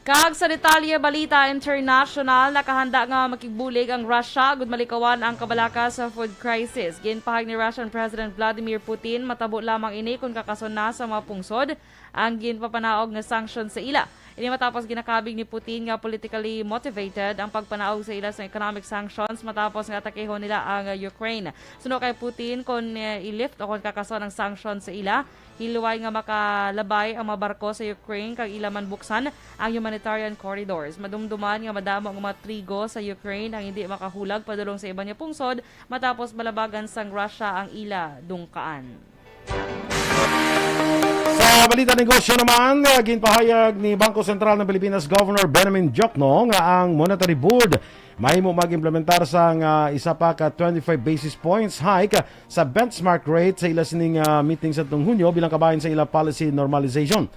Kag sa detalye, balita international, nakahanda nga makigbulig ang Russia agud malikawan ang kabalaka sa food crisis. Ginpahayag ni Russian President Vladimir Putin, matabo lamang ini kon kakason na sa mga pungsod ang ginpapanaog nga sanction sa ila. Ini matapos ginakabig ni Putin nga politically motivated ang pagpanaog sa ila sa economic sanctions matapos nga atakehon nila ang, uh, Ukraine. Suno kay Putin, kon, uh, i-lift o kon kakason ang sanction sa ila, hilway nga makalabay ang mga barko sa Ukraine kag ila man buksan ang humanitarian corridors. Madumduman nga madamo ang mga trigo sa Ukraine ang hindi makahulag padulong sa iban nga pungsod matapos balabagan sang Russia ang ila dungkaan. Sa balita negosyo naman, ah, ginpahayag ni Bangko Sentral ng Pilipinas Governor Benjamin Diokno nga ang Monetary Board mahimo mag-implementar sang, ah, isa pa ka twenty-five basis points hike sa benchmark rate sa ila sining, ah, meeting sa atong Hunyo bilang kabahin sa ila policy normalization.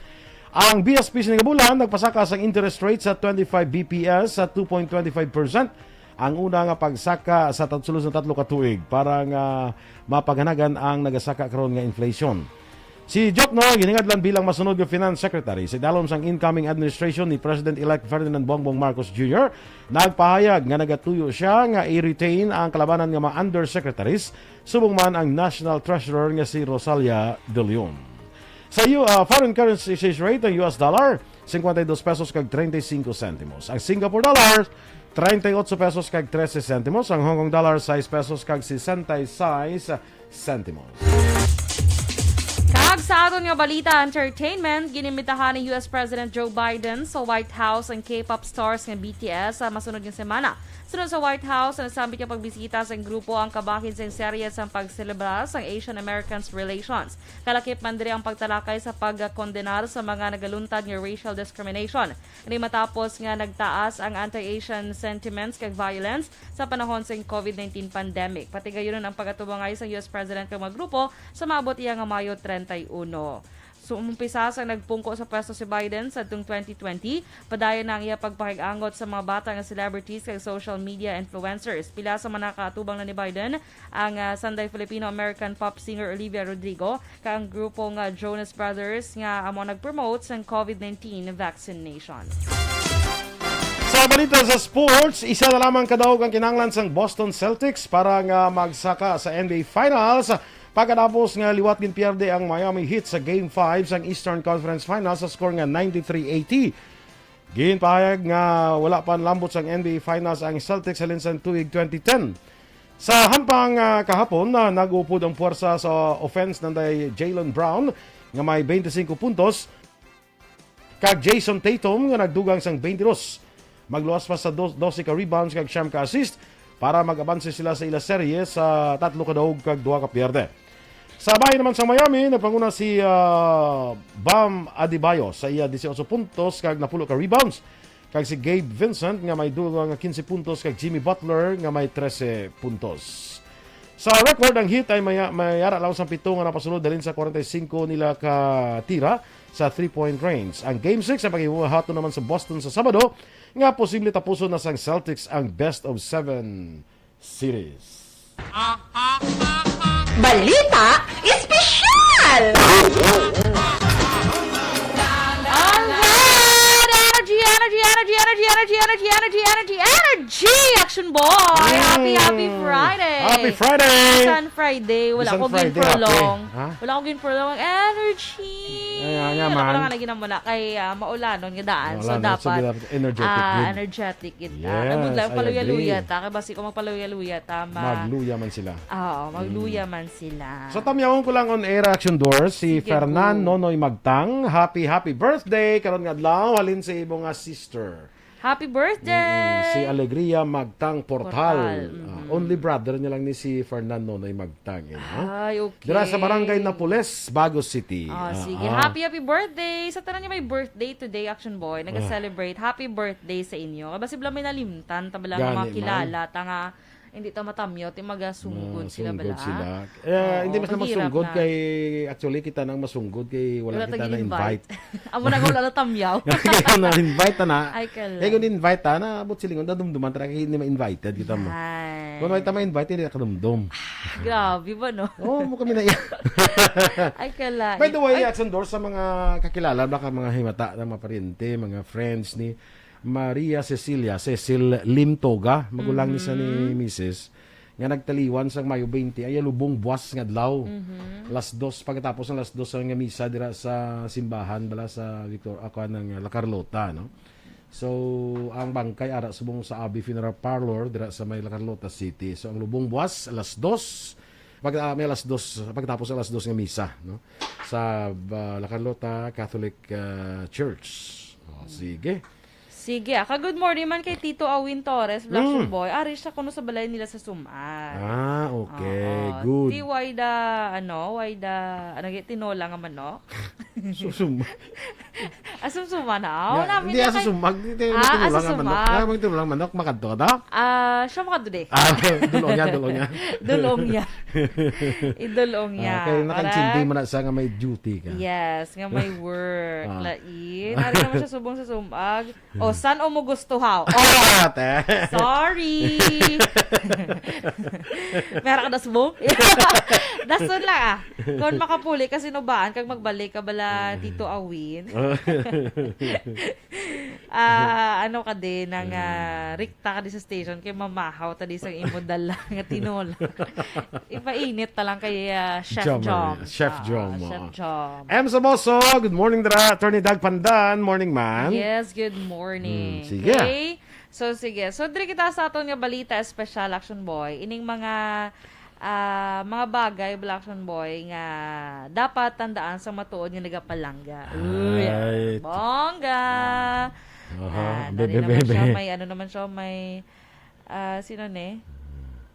Ang B S P sining bulan nagpasaka sang interest rate sa twenty-five B P S sa two point twenty-five percent, ang una nga pagsaka sa tat-, sulod sa tatlo ka tuig para nga mapaghanagan ang nagasaka karon nga inflation. Si Diokno, giningadlan bilang masunod nga Finance Secretary sa idalom sang incoming administration ni President-elect Ferdinand Bongbong Marcos Junior, nagpahayag nga nagatuyo siya nga i-retain ang kalabanan nga mga undersecretaries, subong man ang National Treasurer nga si Rosalia De Leon. Sa U-, ah, foreign currency exchange rate, ang U S dollar, cincuenta y dos pesos kag treinta y cinco centimos. Ang Singapore dollar, treinta y ocho pesos kag trese centimos. Ang Hong Kong dollar, sais pesos kag sesenta y seis centimos. Kag sa aton nga balita, entertainment, ginimitahan ni U S President Joe Biden sa White House ang K-pop stars nga B T S sa masunod nga semana. Sunod sa White House, nasambit nga pagbisita sang grupo ang kabahin sang serye sang pagselebra sang Asian Americans relations. Kalakip man diri ang pagtalakay sa pagkondenar sa mga nagaluntad nga racial discrimination. Ini matapos nga nagtaas ang anti-Asian sentiments kag violence sa panahon sang COVID nineteen pandemic. Patigayunon ang pag-atubangay sang U S President kag mga grupo sa maabot iya nga Mayo treinta y uno. Sa umpisa sa nagpungko sa pwesto si Biden sa twenty twenty, padayon na ang iya pagpakig-angot sa mga bata nga celebrities kag social media influencers. Pila sa mga nakaatubang na ni Biden ang, ah, Sanday Filipino-American pop singer Olivia Rodrigo kag ang grupo nga Jonas Brothers nga amo nag-promote sang COVID nineteen vaccination. Sa balita sa sports, isa na lamang ka daog ang kinahanglan sang Boston Celtics para nga magsaka sa N B A Finals. Pagkatapos nga liwat, ginpierde ang Miami Heat sa Game five sang Eastern Conference Finals sa score nga ninety-three eighty. Ginpahayag nga wala pa nalambot sang N B A Finals ang Celtics halin sang tuig twenty ten. Sa hampang, ah, kahapon, ah, nag-upod ang puwersa sa offense nanday Jaylen Brown nga may twenty-five puntos, kag Jayson Tatum nga nagdugang sang twenty-dos. Magluwas pa sa dos-, dose ka rebounds kag siyam ka assist para mag-abanse sila sa ila serye sa tatlo ka daog kag duha ka pierde. Sa bahin naman sa Miami, nagpanguna si, ah, Bam Adebayo sa iya dieciocho puntos kag napulo ka rebounds, kag si Gabe Vincent nga may dugang nga quince puntos kag Jimmy Butler nga may trese puntos. Sa record, ang Heat ay may, may ara lang sang pito nga napasulod halin sa forty-five nila ka tira sa three-point range. Ang Game six ang paghihaton naman sa Boston sa Sabado, nga posible tapuson na sang Celtics ang best of seven series. Balita Espesyal! Alright! Energy, energy, energy, energy, energy, energy, energy, energy, energy, energy, Action Boy! Happy, happy Mm. Friday! Happy Friday! Bisan Friday, wala Bisan ko Friday, gin-prolong. happy. Ha? Wala ko gin-prolong ang energy. Ay, nga, nga, Wala ko man. lang nga ginamula kay, ah, maulanon nga daan. So, Maulanon. So, dapat, dapat energetic ah, gid. energetic gid ta. Yes, Kay budlay, I paluya-luya agree. ta. Kay basi kung magpaluya-luya ta, ma- Magluya man sila. Oo, magluya Mm. man sila. So, tamyawon ko lang on air, Action Doors, si Sige, Fernan go. Nonoy Magtang. Happy, happy birthday karon nga adlaw halin sa imo nga sister. Happy birthday! Mm, si Alegria Magtang Portal. Portal, Ah, mhm. only brother niya lang ni si Fernan Nonoy Magtang, eh, no? Ay, okay. Dira sa Barangay Napoles, Bago City. Ah, Ah, sige. ah. Happy, happy birthday sa tanan nga may birthday today, Action Boy. Ah. Nag-celebrate. Happy birthday sa inyo. Kay basi bala may nalimtan ta bala nga Gani mga man. kilala ta nga hindi ta matamyaw, ti magasunggod sila Masunggod bala. sila. Eh, Oo, hindi mas na mahirap masunggod na. kay, actually, kita nang masunggod kay wala Wala kita tag na-invite. invite. Amo na nga wala na tamyaw. Kaya na-invite na. Ay, kala. Kaya kung invite ta, naabot silingon, nadumduman ta, kay hindi ma-invited kita mo. Ay. Kung wala ta ma-invite, hindi na kadumdum. Grabe ba, no? Oo, mo kami na yan. Ay, kala. By the way, Ay. Action Doors, sa mga kakilala, baka mga himata, ng mga pariente, mga friends ni Maria Cecilia, Cecil Limtoga, magulang ni sa ni Mhm. Misis, nga nagtaliwan sang Mayo twenty, ay lubong buwas nga adlaw. Mhm. Alas dos, pagkatapos ng alas dos nga misa dira sa simbahan, bala sa Victor, ako, ng La Carlota, no? So, ang bangkay ara subong sa Abi Funeral Parlor dira sa may La Carlota City. So, ang lubong buwas, alas dos, pag, ah, may alas dos, pagkatapos alas dos nga misa, no? Sa, ah, La Carlota Catholic, ah, Church. Oh, sige. Sige, ah, ka good morning man kay Tito Awin Torres, Black Mm. Shoe Boy. Ari siya kuno sa balay nila sa Sumar. Ah, okay. Oo. Good. Ti Wayda, ano, Wayda, ano, gi-, tinola nga manok? Susuma. Ah, sumsuma na. Oh, Ya, namin hindi, niya ah, kay susumag. Hindi, Ah, hindi ah, lang ang manok. susumag. Ah, hindi lang manok. Makadto ka daw? Ah, siya makadto di. Ah, dulong niya, dulong niya. Dulong niya. Idulong niya. Ah, kaya nakaintindi Correct? mo na sa nga may duty ka. Yes, nga may work. Ah. Lain. Ari naman siya subong sa sumag. O, san o mo gusto, haw? Oh, Ate. Sorry. Meron ka dasbong? Dason lang, ah. Kung makapuli ka, sinubaan, kag magbalik ka bala, Tito Awin. Ah, ano ka din, ang, ah, Mm. rikta ka din sa station, kay mamahaw ta din sa imo dala nga tinola. Ipainit ta lang kay, ah, Chef Jommer. Jom. Chef Ah, Jom, Chef oo. Jom. M Samoso, good morning, dra. Attorney Doug Pandan, morning, man. Yes, good morning. Mm, sige. Okay? So, sige. So, diri kita sa aton nga balita, special Action Boy. Ining mga, ah, mga bagay, Black Action Boy, nga dapat tandaan sa matuod nga nagapalangga. Uy, Right. bongga. Aha, Ah, bebe, nari naman siya, bebe. may ano naman siya, may, ah, sino ni?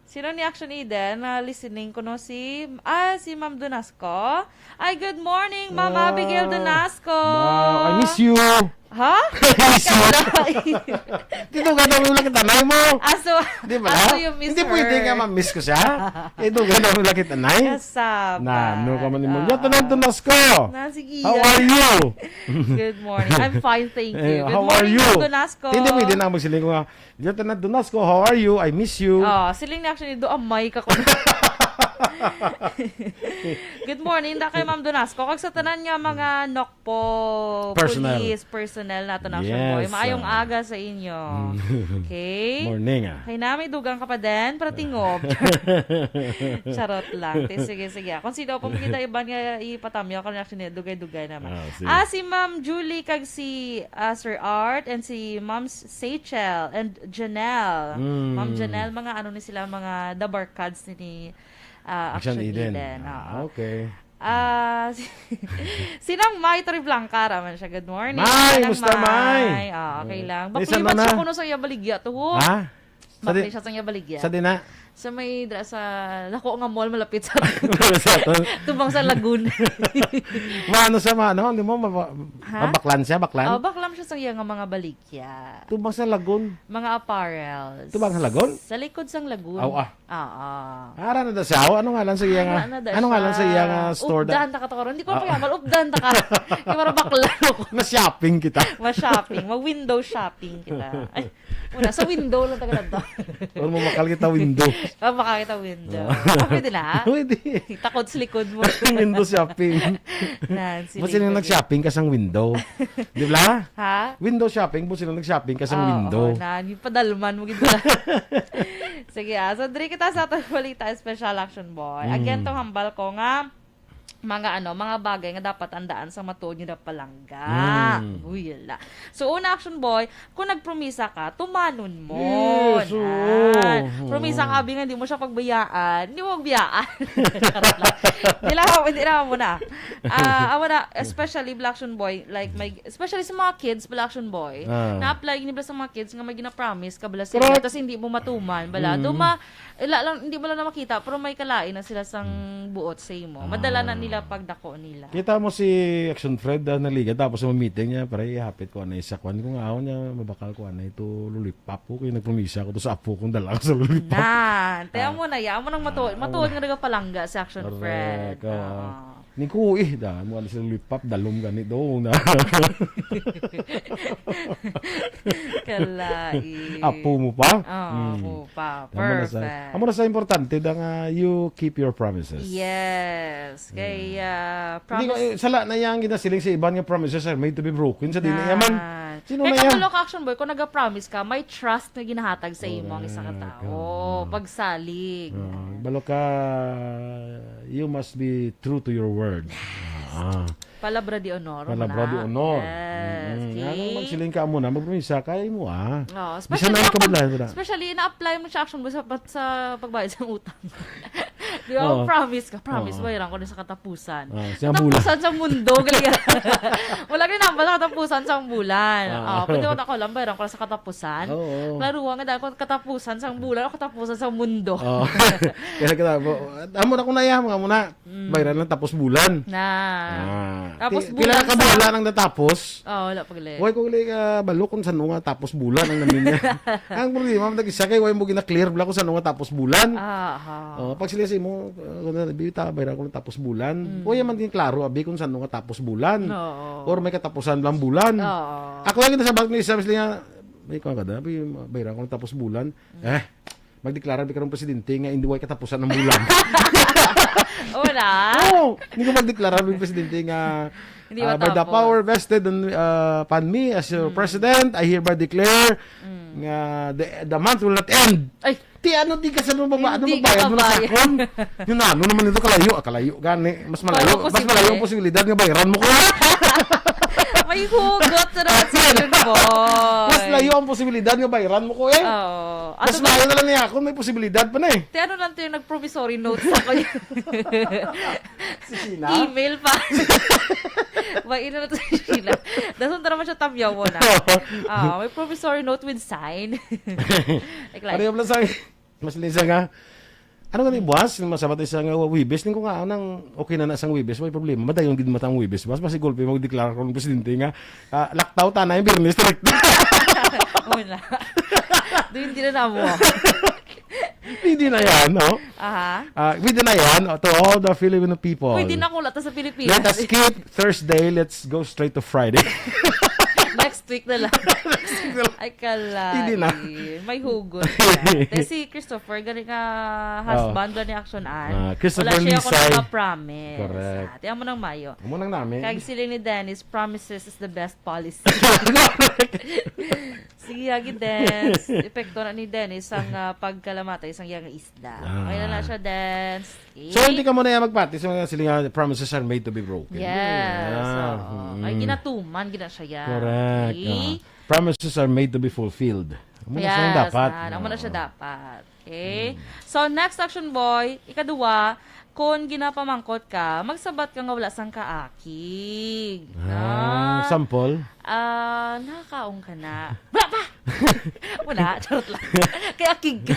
Sino ni Action Eden na listening ko, no? Si, ah, si Ma'am Donasco. Ay, good morning, Ma'am Ah, Abigail Donasco. Wow, I miss you. Ha? Ay, sure. Kala-, Di daw ganda mo lang kita, nay mo. Aso, Di ba? aso you miss Hindi pwede her. nga ma-miss ko siya. Eh, daw ganda mo lang kita, nay. Kasaba. Na, ano ka man mo? Ah. Yata na, Donasco. Na, sige, How yan. are you? Good morning. I'm fine, thank Eh, you. Good how are morning, you? Donasco. Hindi pwede na magsiling ko nga, "Yata na, Donasco. How are you? I miss you." Oh, siling niya actually, do amay ka ko. Good morning, da kay Ma'am Donasco. Kag sa tanan nga mga Nokpo Personnel. Police personnel nato na, Action Boy. Yes, Maayong ah. aga sa inyo. Mm. Okay? Morning, ah. Kay na, may dugang ka pa din, para tingob. Charot lang. Te, sige, sige. Kung sino pa makita iban nga ipatamyo, kung actually, dugay-dugay naman. Ah, sige. Ah, si Ma'am Julie kag si, ah, Sir Art and si Ma'am Seychelle and Janelle. Mm. Ma'am Janelle, mga ano ni sila, mga dabarkads ni, ah, Action Action Eden. Eden. Ah, Oo. okay. Ah, si, si Nang May Torreblanca, raman siya. Good morning. May, Nang musta, May? May? Ah, okay Mm. lang. May Bakliban sana siya na? kuno sa iya baligya to, ho. Ha? Sa Bakli di-, siya sa iya baligya. sa di na? Sa may dra-, sa lako nga mall malapit sa Sa to? Tubang sa Lagoon. Maano sa ma-, ano, di mo, maba-, Ha? mabaklan siya, baklan? Oh, baklan siya sa iya nga mga baligya. Tubang sa Lagoon? Mga apparels. Tubang sa Lagoon? Sa likod sang Lagoon. Aw, ah. Oo. Ara na da siya. Ano nga lang sa iya nga, Ara na da ano nga lang sa siya. iya nga store da? Updan ta ka to karon. Hindi ko Ah. pa yaman. Updan ta ka. Yung para bakla ko. Na-shopping kita. Ma-shopping. Mag-window shopping kita. Ay, muna, sa window lang taga to. Or mamakal kita window. Oh, baka kita window. Ah. Ah, pwede na? Pwede. Takot sa likod mo. Window shopping. Nan, Ba't sino siling ko nag-shopping ka sang window? Di ba? Ha? Window shopping, ba't sino nag-shopping ka sang Oo, window? oo, nan, yung padalman mo gid. Sige, ah. So, diri kita sa atong balita, Special Action Boy. Again, Mm. tong hambal ko nga, mga ano, mga bagay nga dapat andaan sa matuod nga palangga. Mm. Uy, yala. So, una, Action Boy, kung nagpromisa ka, tumanon mo. Yes, oo. Nan. Promisa ka, abi nga, di mo siya pagbayaan. Di mo magbiyaan. Charot lang. Di lang, hindi lang mo na. Ah, awa na, especially Black Action Boy, like, may, especially sa mga kids, Black Action Boy, Ah. na-apply ni bala sa mga kids nga may gina-promise ka bala sa Correct. ila, tas hindi mo matuman, bala. Mm. Duma, ila lang, hindi mo lang na makita, pero may kalain na sila sang Mm. buot sa imo. Madala na Ah. nila pagdako nila. Kita mo si Action Fred, ah, naliga, tapos sa meeting niya, pare, ihapit ko anay sa kwan ko nga, aw niya, mabakal ko anay to lollipop ko, kaya nagpromisa ko to sa apo kong dala ko sa lollipop. Nan, te, Ah. amo na, ya, amo nang matuod, Ah, matuod amo nga na. nagapalangga si Action Correct, Fred. oo. Oo. Ni ko, eh, da, mo ano sa lollipop, dalom gani do, na. Kalai. Apo mo pa? Oo, Mm. apo pa. Amo na sa, Perfect. amo na sa importante da nga you keep your promises. Yes. Kay, Mm. ah, Hindi ko, promise eh, sala na yang ginasiling sa iban nga promises are made to be broken sa di na Yan. yaman. Sino Kay na yan? kabalo ka, Action Boy, kung nag-promise ka, may trust nga ginahatag sa imo ang isa ka Correct. tao. Oo. Pagsalig. Oo. Balo ka, you must be true to your word. Yes. Ah. Palabra de honor, Palabra muna. de honor. Yes. Mm-mm. Okay. Nga, nung magsiling ka mo na, magpromisa ka, imo, ah. Oo, Bisan especially na yung ako, kabudlayan ko na. especially na-apply mo siya, Action Boy, sa, sa pagbayad sa utang. Di ba? Oo. Promise ka, promise, Oo. bayaran ko na sa katapusan. Ah, sa Katapusan bulan. sa mundo, galing. Wala ka nambal sa katapusan sa bulan. Ah. Ah, pwede ko na ko lang, bayaran ko na sa katapusan. Oo. Klaro nga, dahil kung katapusan sa bulan o katapusan sa mundo. Oo. Kaya ka na, bo-, amo na ko na yan, mga muna. Mm. Bayaran lang tapos bulan. Na. Ah. Tapos Pi-, pila bulan na ka sa bulan ang natapos? Oh, wala pa gali. Way ko gali ka balo kung saan nga tapos bulan ang namin niya. Ang problema, matag isa kay way mo gina-clear bala kung saan nga tapos bulan. Ah, ha. Oh, pag sila sa imo, uh, kung na, "Bita, bayran ko lang tapos bulan." Mm. Way man din klaro, abi, kung saan nga tapos bulan. Oo. Or may katapusan lang bulan. Oo. Ako yung ginasabak ni isa, sila nga, "May kuwan ka da, abi, bayran ko lang tapos bulan." Mm. Eh, magdeklara bi karong presidente nga hindi way katapusan ang bulan. Oo na? Oo, hindi ko magdeklara bi presidente nga, Hindi ah, "By the matapos. power vested on, ah, upon me as your Mm. president, I hereby declare Mm. nga the, the month will not end." Ay! Ti, ano, di ka sa ano, magba-, ano, Hindi ka magbayad mo na sa kabayad. akon? Yun na, ano naman ito, kalayo, ah, kalayo, gani. Mas malayo, Parang mas malayo ang posible. posibilidad nga bayaran mo ko. May hugot sa naman si Action Boy. Mas layo ang posibilidad nga bayaran mo ko, eh. Oo. Mas Ato na, maayo na lang niya ako, may posibilidad pa na, eh. Ti, ano lang to yung nag-promissory note sa kanya? Si Sheila? Email pa. May ina na to si Sheila. Dason ta naman siya tamyaw mo na. Ah, may promissory note with sign. Like, like, Ano yung lang sa Mas lisa nga, Ano gani, buwas? Masabat isa nga Webes. Ning ko nga, nang okay na na sang Webes, may problema. Madayon gid matang Webes. Buwas, basi gulpi magdeklara kung presidente nga, ah, laktaw ta na yung Biyernes, direct. Wala. Doon din na mo. Hindi na yan, no? Aha. Ah, pwede na yan, oh, to all the Filipino people. Pwede na kung wala ta sa Pilipinas. Let us skip Thursday. Let's go straight to Friday. Next week na lang. Ay, kala. Hindi na. May hugot. Yan. Te, si Christopher, gani nga husband, gani action an. Ah, Christopher Wala siya ako Lisay. Nagpa-promise. Correct. Ah, tiyan mo nang mayo. Amo nang namin. Kag siling ni Dennis, promises is the best policy. Sige, agi, Dennis. Epekto na ni Dennis ang ah, pagkalamatay sang iyang isda. Ah. Okay na na siya, Dennis. Okay? So, hindi ka muna yan magpati sa mga siling nga, promises are made to be broken. Yes. Yeah. Oo. Mm. Ay, ginatuman, gina siya yan. Correct. Okay? Ah. Promises are made to be fulfilled. Amo na siya Yes, dapat. na, amo na siya Oo. dapat. Okay? So, next action, boy, ikaduwa, kung ginapamangkot ka, magsabat ka nga wala sang kaakig. Ah, sample? Ah, nakakaon ka na. Wala pa! Wala, charot lang. Kaya akig ka.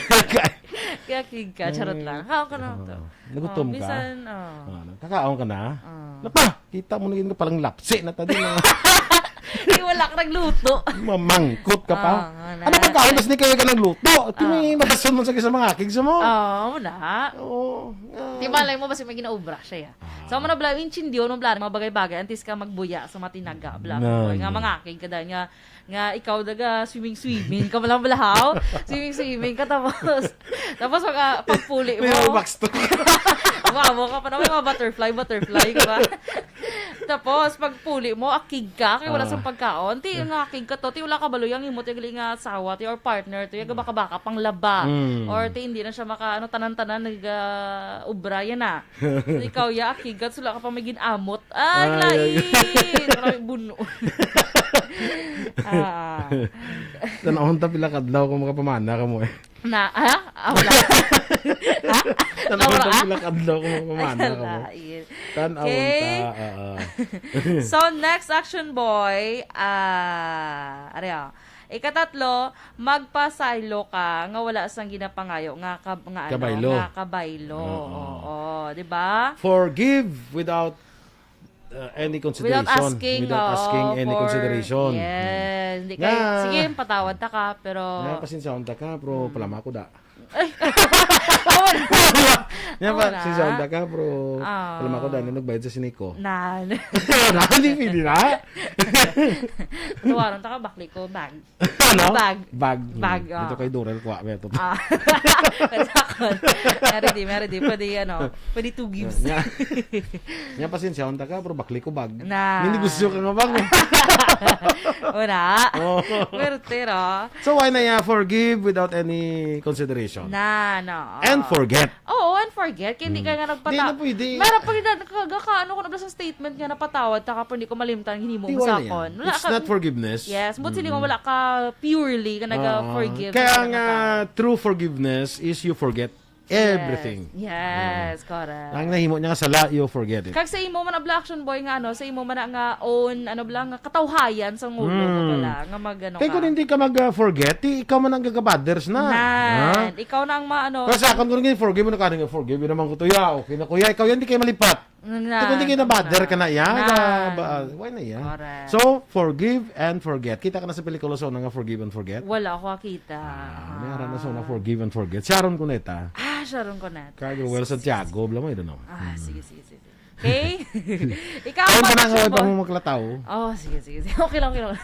Kaya akig ka, charot lang. Nakaon ka na to. Ah, nagutom Oh, ka? Bisan, oh. Ah, kakaon ka na? Ah. Napa, kita mo na yun ka palang lapsi na tadi na. Di wala ka nagluto. Mamangkot ka pa. Ah, nga na. Ano pagkaon, tas di kayo ka nagluto? Ito Ah. may matason mo sa isa mga akig sa mo. Oo, wala. Oo. Ah. Di malay mo, basi may ginaobra siya, ya. So, mo na bala, intindiyon mo bala, mga bagay-bagay, antes ka magbuya sa matinaga, bala, No, nga no. mga akig ka dahil nga, nga ikaw daga swimming-swimming ka malang balahaw. Swimming-swimming ka, tapos, tapos pag, pagpuli mo. May mga backstory. Wow, ka pa na, may mga butterfly, butterfly, di ba? Tapos, pagpuli mo, akig ka, kay wala Ah. sa pagkaon. Ti, nga akig ka to, ti, wala ka baloy, ang imo, ti, gali nga asawa, ti, or partner, ti, baka-baka, panglaba. Mm. Or, ti, hindi na siya maka, ano, tanan-tanan, nag, ah, ubra, yan na. So, ikaw, ya, akig ka, wala ka pa may ginamot. Ay, Ay, ay, lain! Marami buno. Ah. Tanahon ta pila kadlaw kung makapamana ka mo eh. Na, ha? Ah, wala. Ha? Tanahon ta Wala, ah? pila kadlaw kung makapamana ka mo. Ay, Tanahon Okay. ta, ah, ah. So, next action, boy, ah, ari, ah. Ikatatlo, magpasaylo ka nga wala sang ginapangayo nga kab-, nga, ano, Kabaylo. Nga kabaylo. Oo. Oo, di ba? Forgive without uh, any consideration. Without asking, Without oo, asking any for- consideration. Yes. Hindi Nga- kayo, sige, patawad ta ka, pero... Nga, pasensyahon ta ka, pero palama ko da. Awan. Nga, Awan na. pasensyahon ta ka, pero Ah. palama ko da, na nagbayad sa siniko. Na. Hindi, pwede na. Tawaran ta ka, bakli ko, bag. Ano? Bag. Bag. Bag, Hmm. ah. Dito kay Dorel, kuha mo ito. Ah. Kaya ako. Meron di, meron di. Pwede, ano, pwede two gives. Nga, nga, pasensyahon ta ka, pero bakli ko bag. Na. May negosyo ka nga bag. Wala. Oh. Pwerte, no? So, why na ya forgive without any consideration? Na, no. And forget. Oo, and forget. Kaya hindi ka nga nagpata- Di na pwede. Meron pa rin na, kaga ka, ano ko na sa statement nga napatawad ta ka, pero hindi ko malimtan, hindi mo Di, wala masakon. yan. It's not forgiveness. Yes, but hindi ko wala ka purely ka nag-forgive. Kaya sa nga, mga tao. True forgiveness is you forget everything. Yes, correct. Ang nahimo niya nga sala, you forget it. Kag sa imo man abla action boy nga ano, sa imo man nga own ano bala nga katawhayan sa ngulo mo Mm. bala nga magano Kaya ka. Kung hindi ka mag-forget, di ikaw man ang gagabadders na. Nan, Ha? ikaw na ang maano. Pero sa akin, kung hindi forgive mo na ka, forgive mo naman ko to, ya, okay na, kuya, ikaw yan, di kayo malipat. Nan, Di, kung hindi kayo nabother ka na, ya, Nan. na, ba, why na, ya? Correct. So, forgive and forget. Kita ka na sa pelikula sa una nga Forgive and Forget? Wala ko kita. Ah, may aral na sa una, Forgive and Forget. Sharon Cuneta. Ah, Sharon Cuneta. Kag Ruel Santiago, bla mo, I don't know. Ah, sige, sige, sige. Okay? Ikaw, Ayun pa na action nga, boy. Pang maklataw. Oh, sige, sige, sige. Okay lang, okay lang.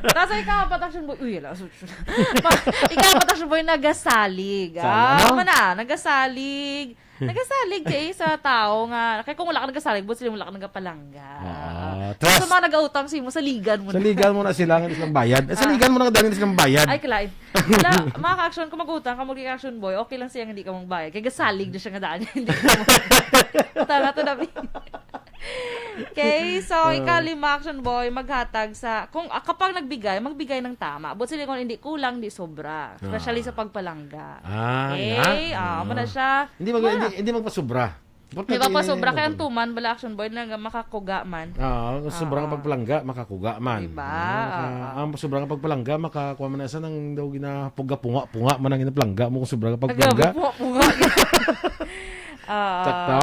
Tapos ikaw, action boy. Uy, yala. Pa- ikaw, action boy, nagasalig. Sa Ah, ano? Ano na, nagasalig. Nagasalig kay sa tao nga, kay kung wala ka nagasalig, buot siling wala ka nagapalangga. Ah, Tapos trust. Sa mga nag-utang sa imo, saligan mo na. Saligan mo na sila nga silang bayad. Eh, saligan mo na dali silang bayad. Ay, kalain. Wala, mga ka-action, kung mag-utang ka, mag-action boy, okay lang siya, hindi ka mong bayad. Kaya gasalig na siya nga daan. Hindi ka mong Tama to, Dabi. Okay, so, Ah. Ikalima, action boy, maghatag sa, kung ah, kapag nagbigay, magbigay ng tama. Buot siling kung hindi kulang, hindi sobra. Especially Ah. Sa pagpalangga. Ah, Okay, nga. ah, amo na Ah. Siya. Hindi mag- Wala. hindi, hindi magpasubra. Di ba, pasobra kay ang tuman, bala, Action Boy, nga makakuga man. Ah, sobra nga pagpalangga, makakuga man. Diba? Ah, maka-, ang sobra nga pagpalangga, makakuha man na sa nang daw ginapuga-punga-punga man ang ginapalangga mo kung sobra nga pagpalangga. Nagapunga-punga. Ah, sakto?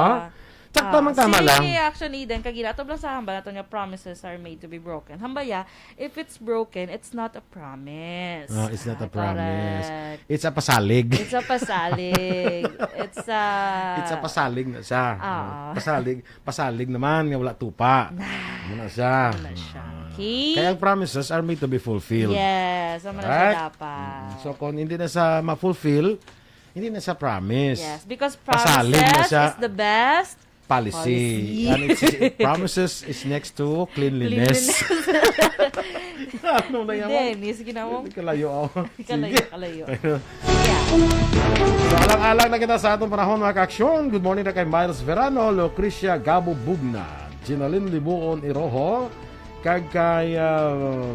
Sakto man, tama lang. Si Action Eden, kagina, ato lang sa hambal nato nga promises are made to be broken. Hambal ya, if it's broken, it's not a promise. Ah, it's not a promise. Correct. It's a pasalig. It's a pasalig. It's a It's a pasalig na siya. Ah. Ah, pasalig, pasalig naman nga wala tupa. Muna siya. Muna siya. Ah. Okay. Kaya ang promises are made to be fulfilled. Yes, ang muna siya dapat. Mm. So, kung hindi na sa ma-fulfill, hindi na sa promise. Yes, because pasalig na promises siya. Is the best policy. Policy. And it's, promises is next to cleanliness. Cleanliness. Ano na yan? Hindi, ni, sige na mo. Hindi, kalayo ako. Kalayo, sige. Kalayo. Yeah. So, alang-alang na kita sa atong panahon, mga ka-aksyon. Good morning na kay Miles Verano, Lucrecia Gabo Bugna, Ginaline Libuon Iroho, kag kay, ah,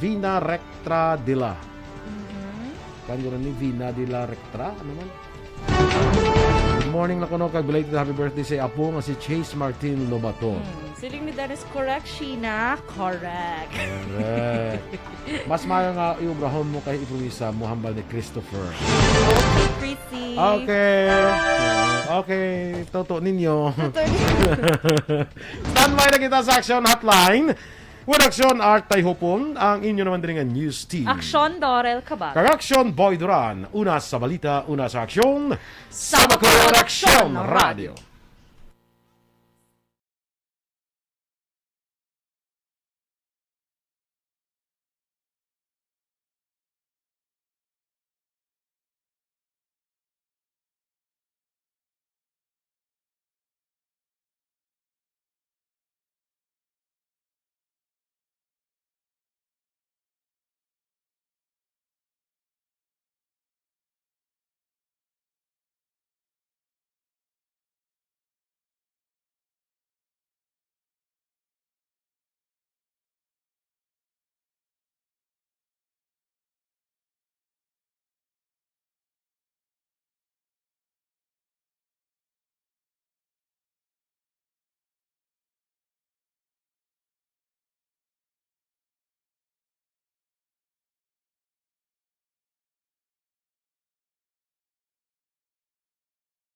Vina Rectra Dila. Mhm. Kan guro ni Vina Dila Rectra, ano man? Good morning na kuno kag belated happy birthday sa apo nga si Chase Martin Lobaton. Hmm. Siling ni Dennis, correct, Sheena? Correct. Correct. Mas maayo nga iubrahon mo kay ipromisa mo, hambal ni Christopher. Okay, Chrissy. Okay. Okay, toto ninyo. Toto ninyo. Standby na kita sa Action Hotline. With Action Art Tayhupon, ang inyo naman diri nga news team. Action Dorel Cabal. Kag Action Boy Duran. Una sa balita, una sa aksyon. Sa Bacolod Action Radio.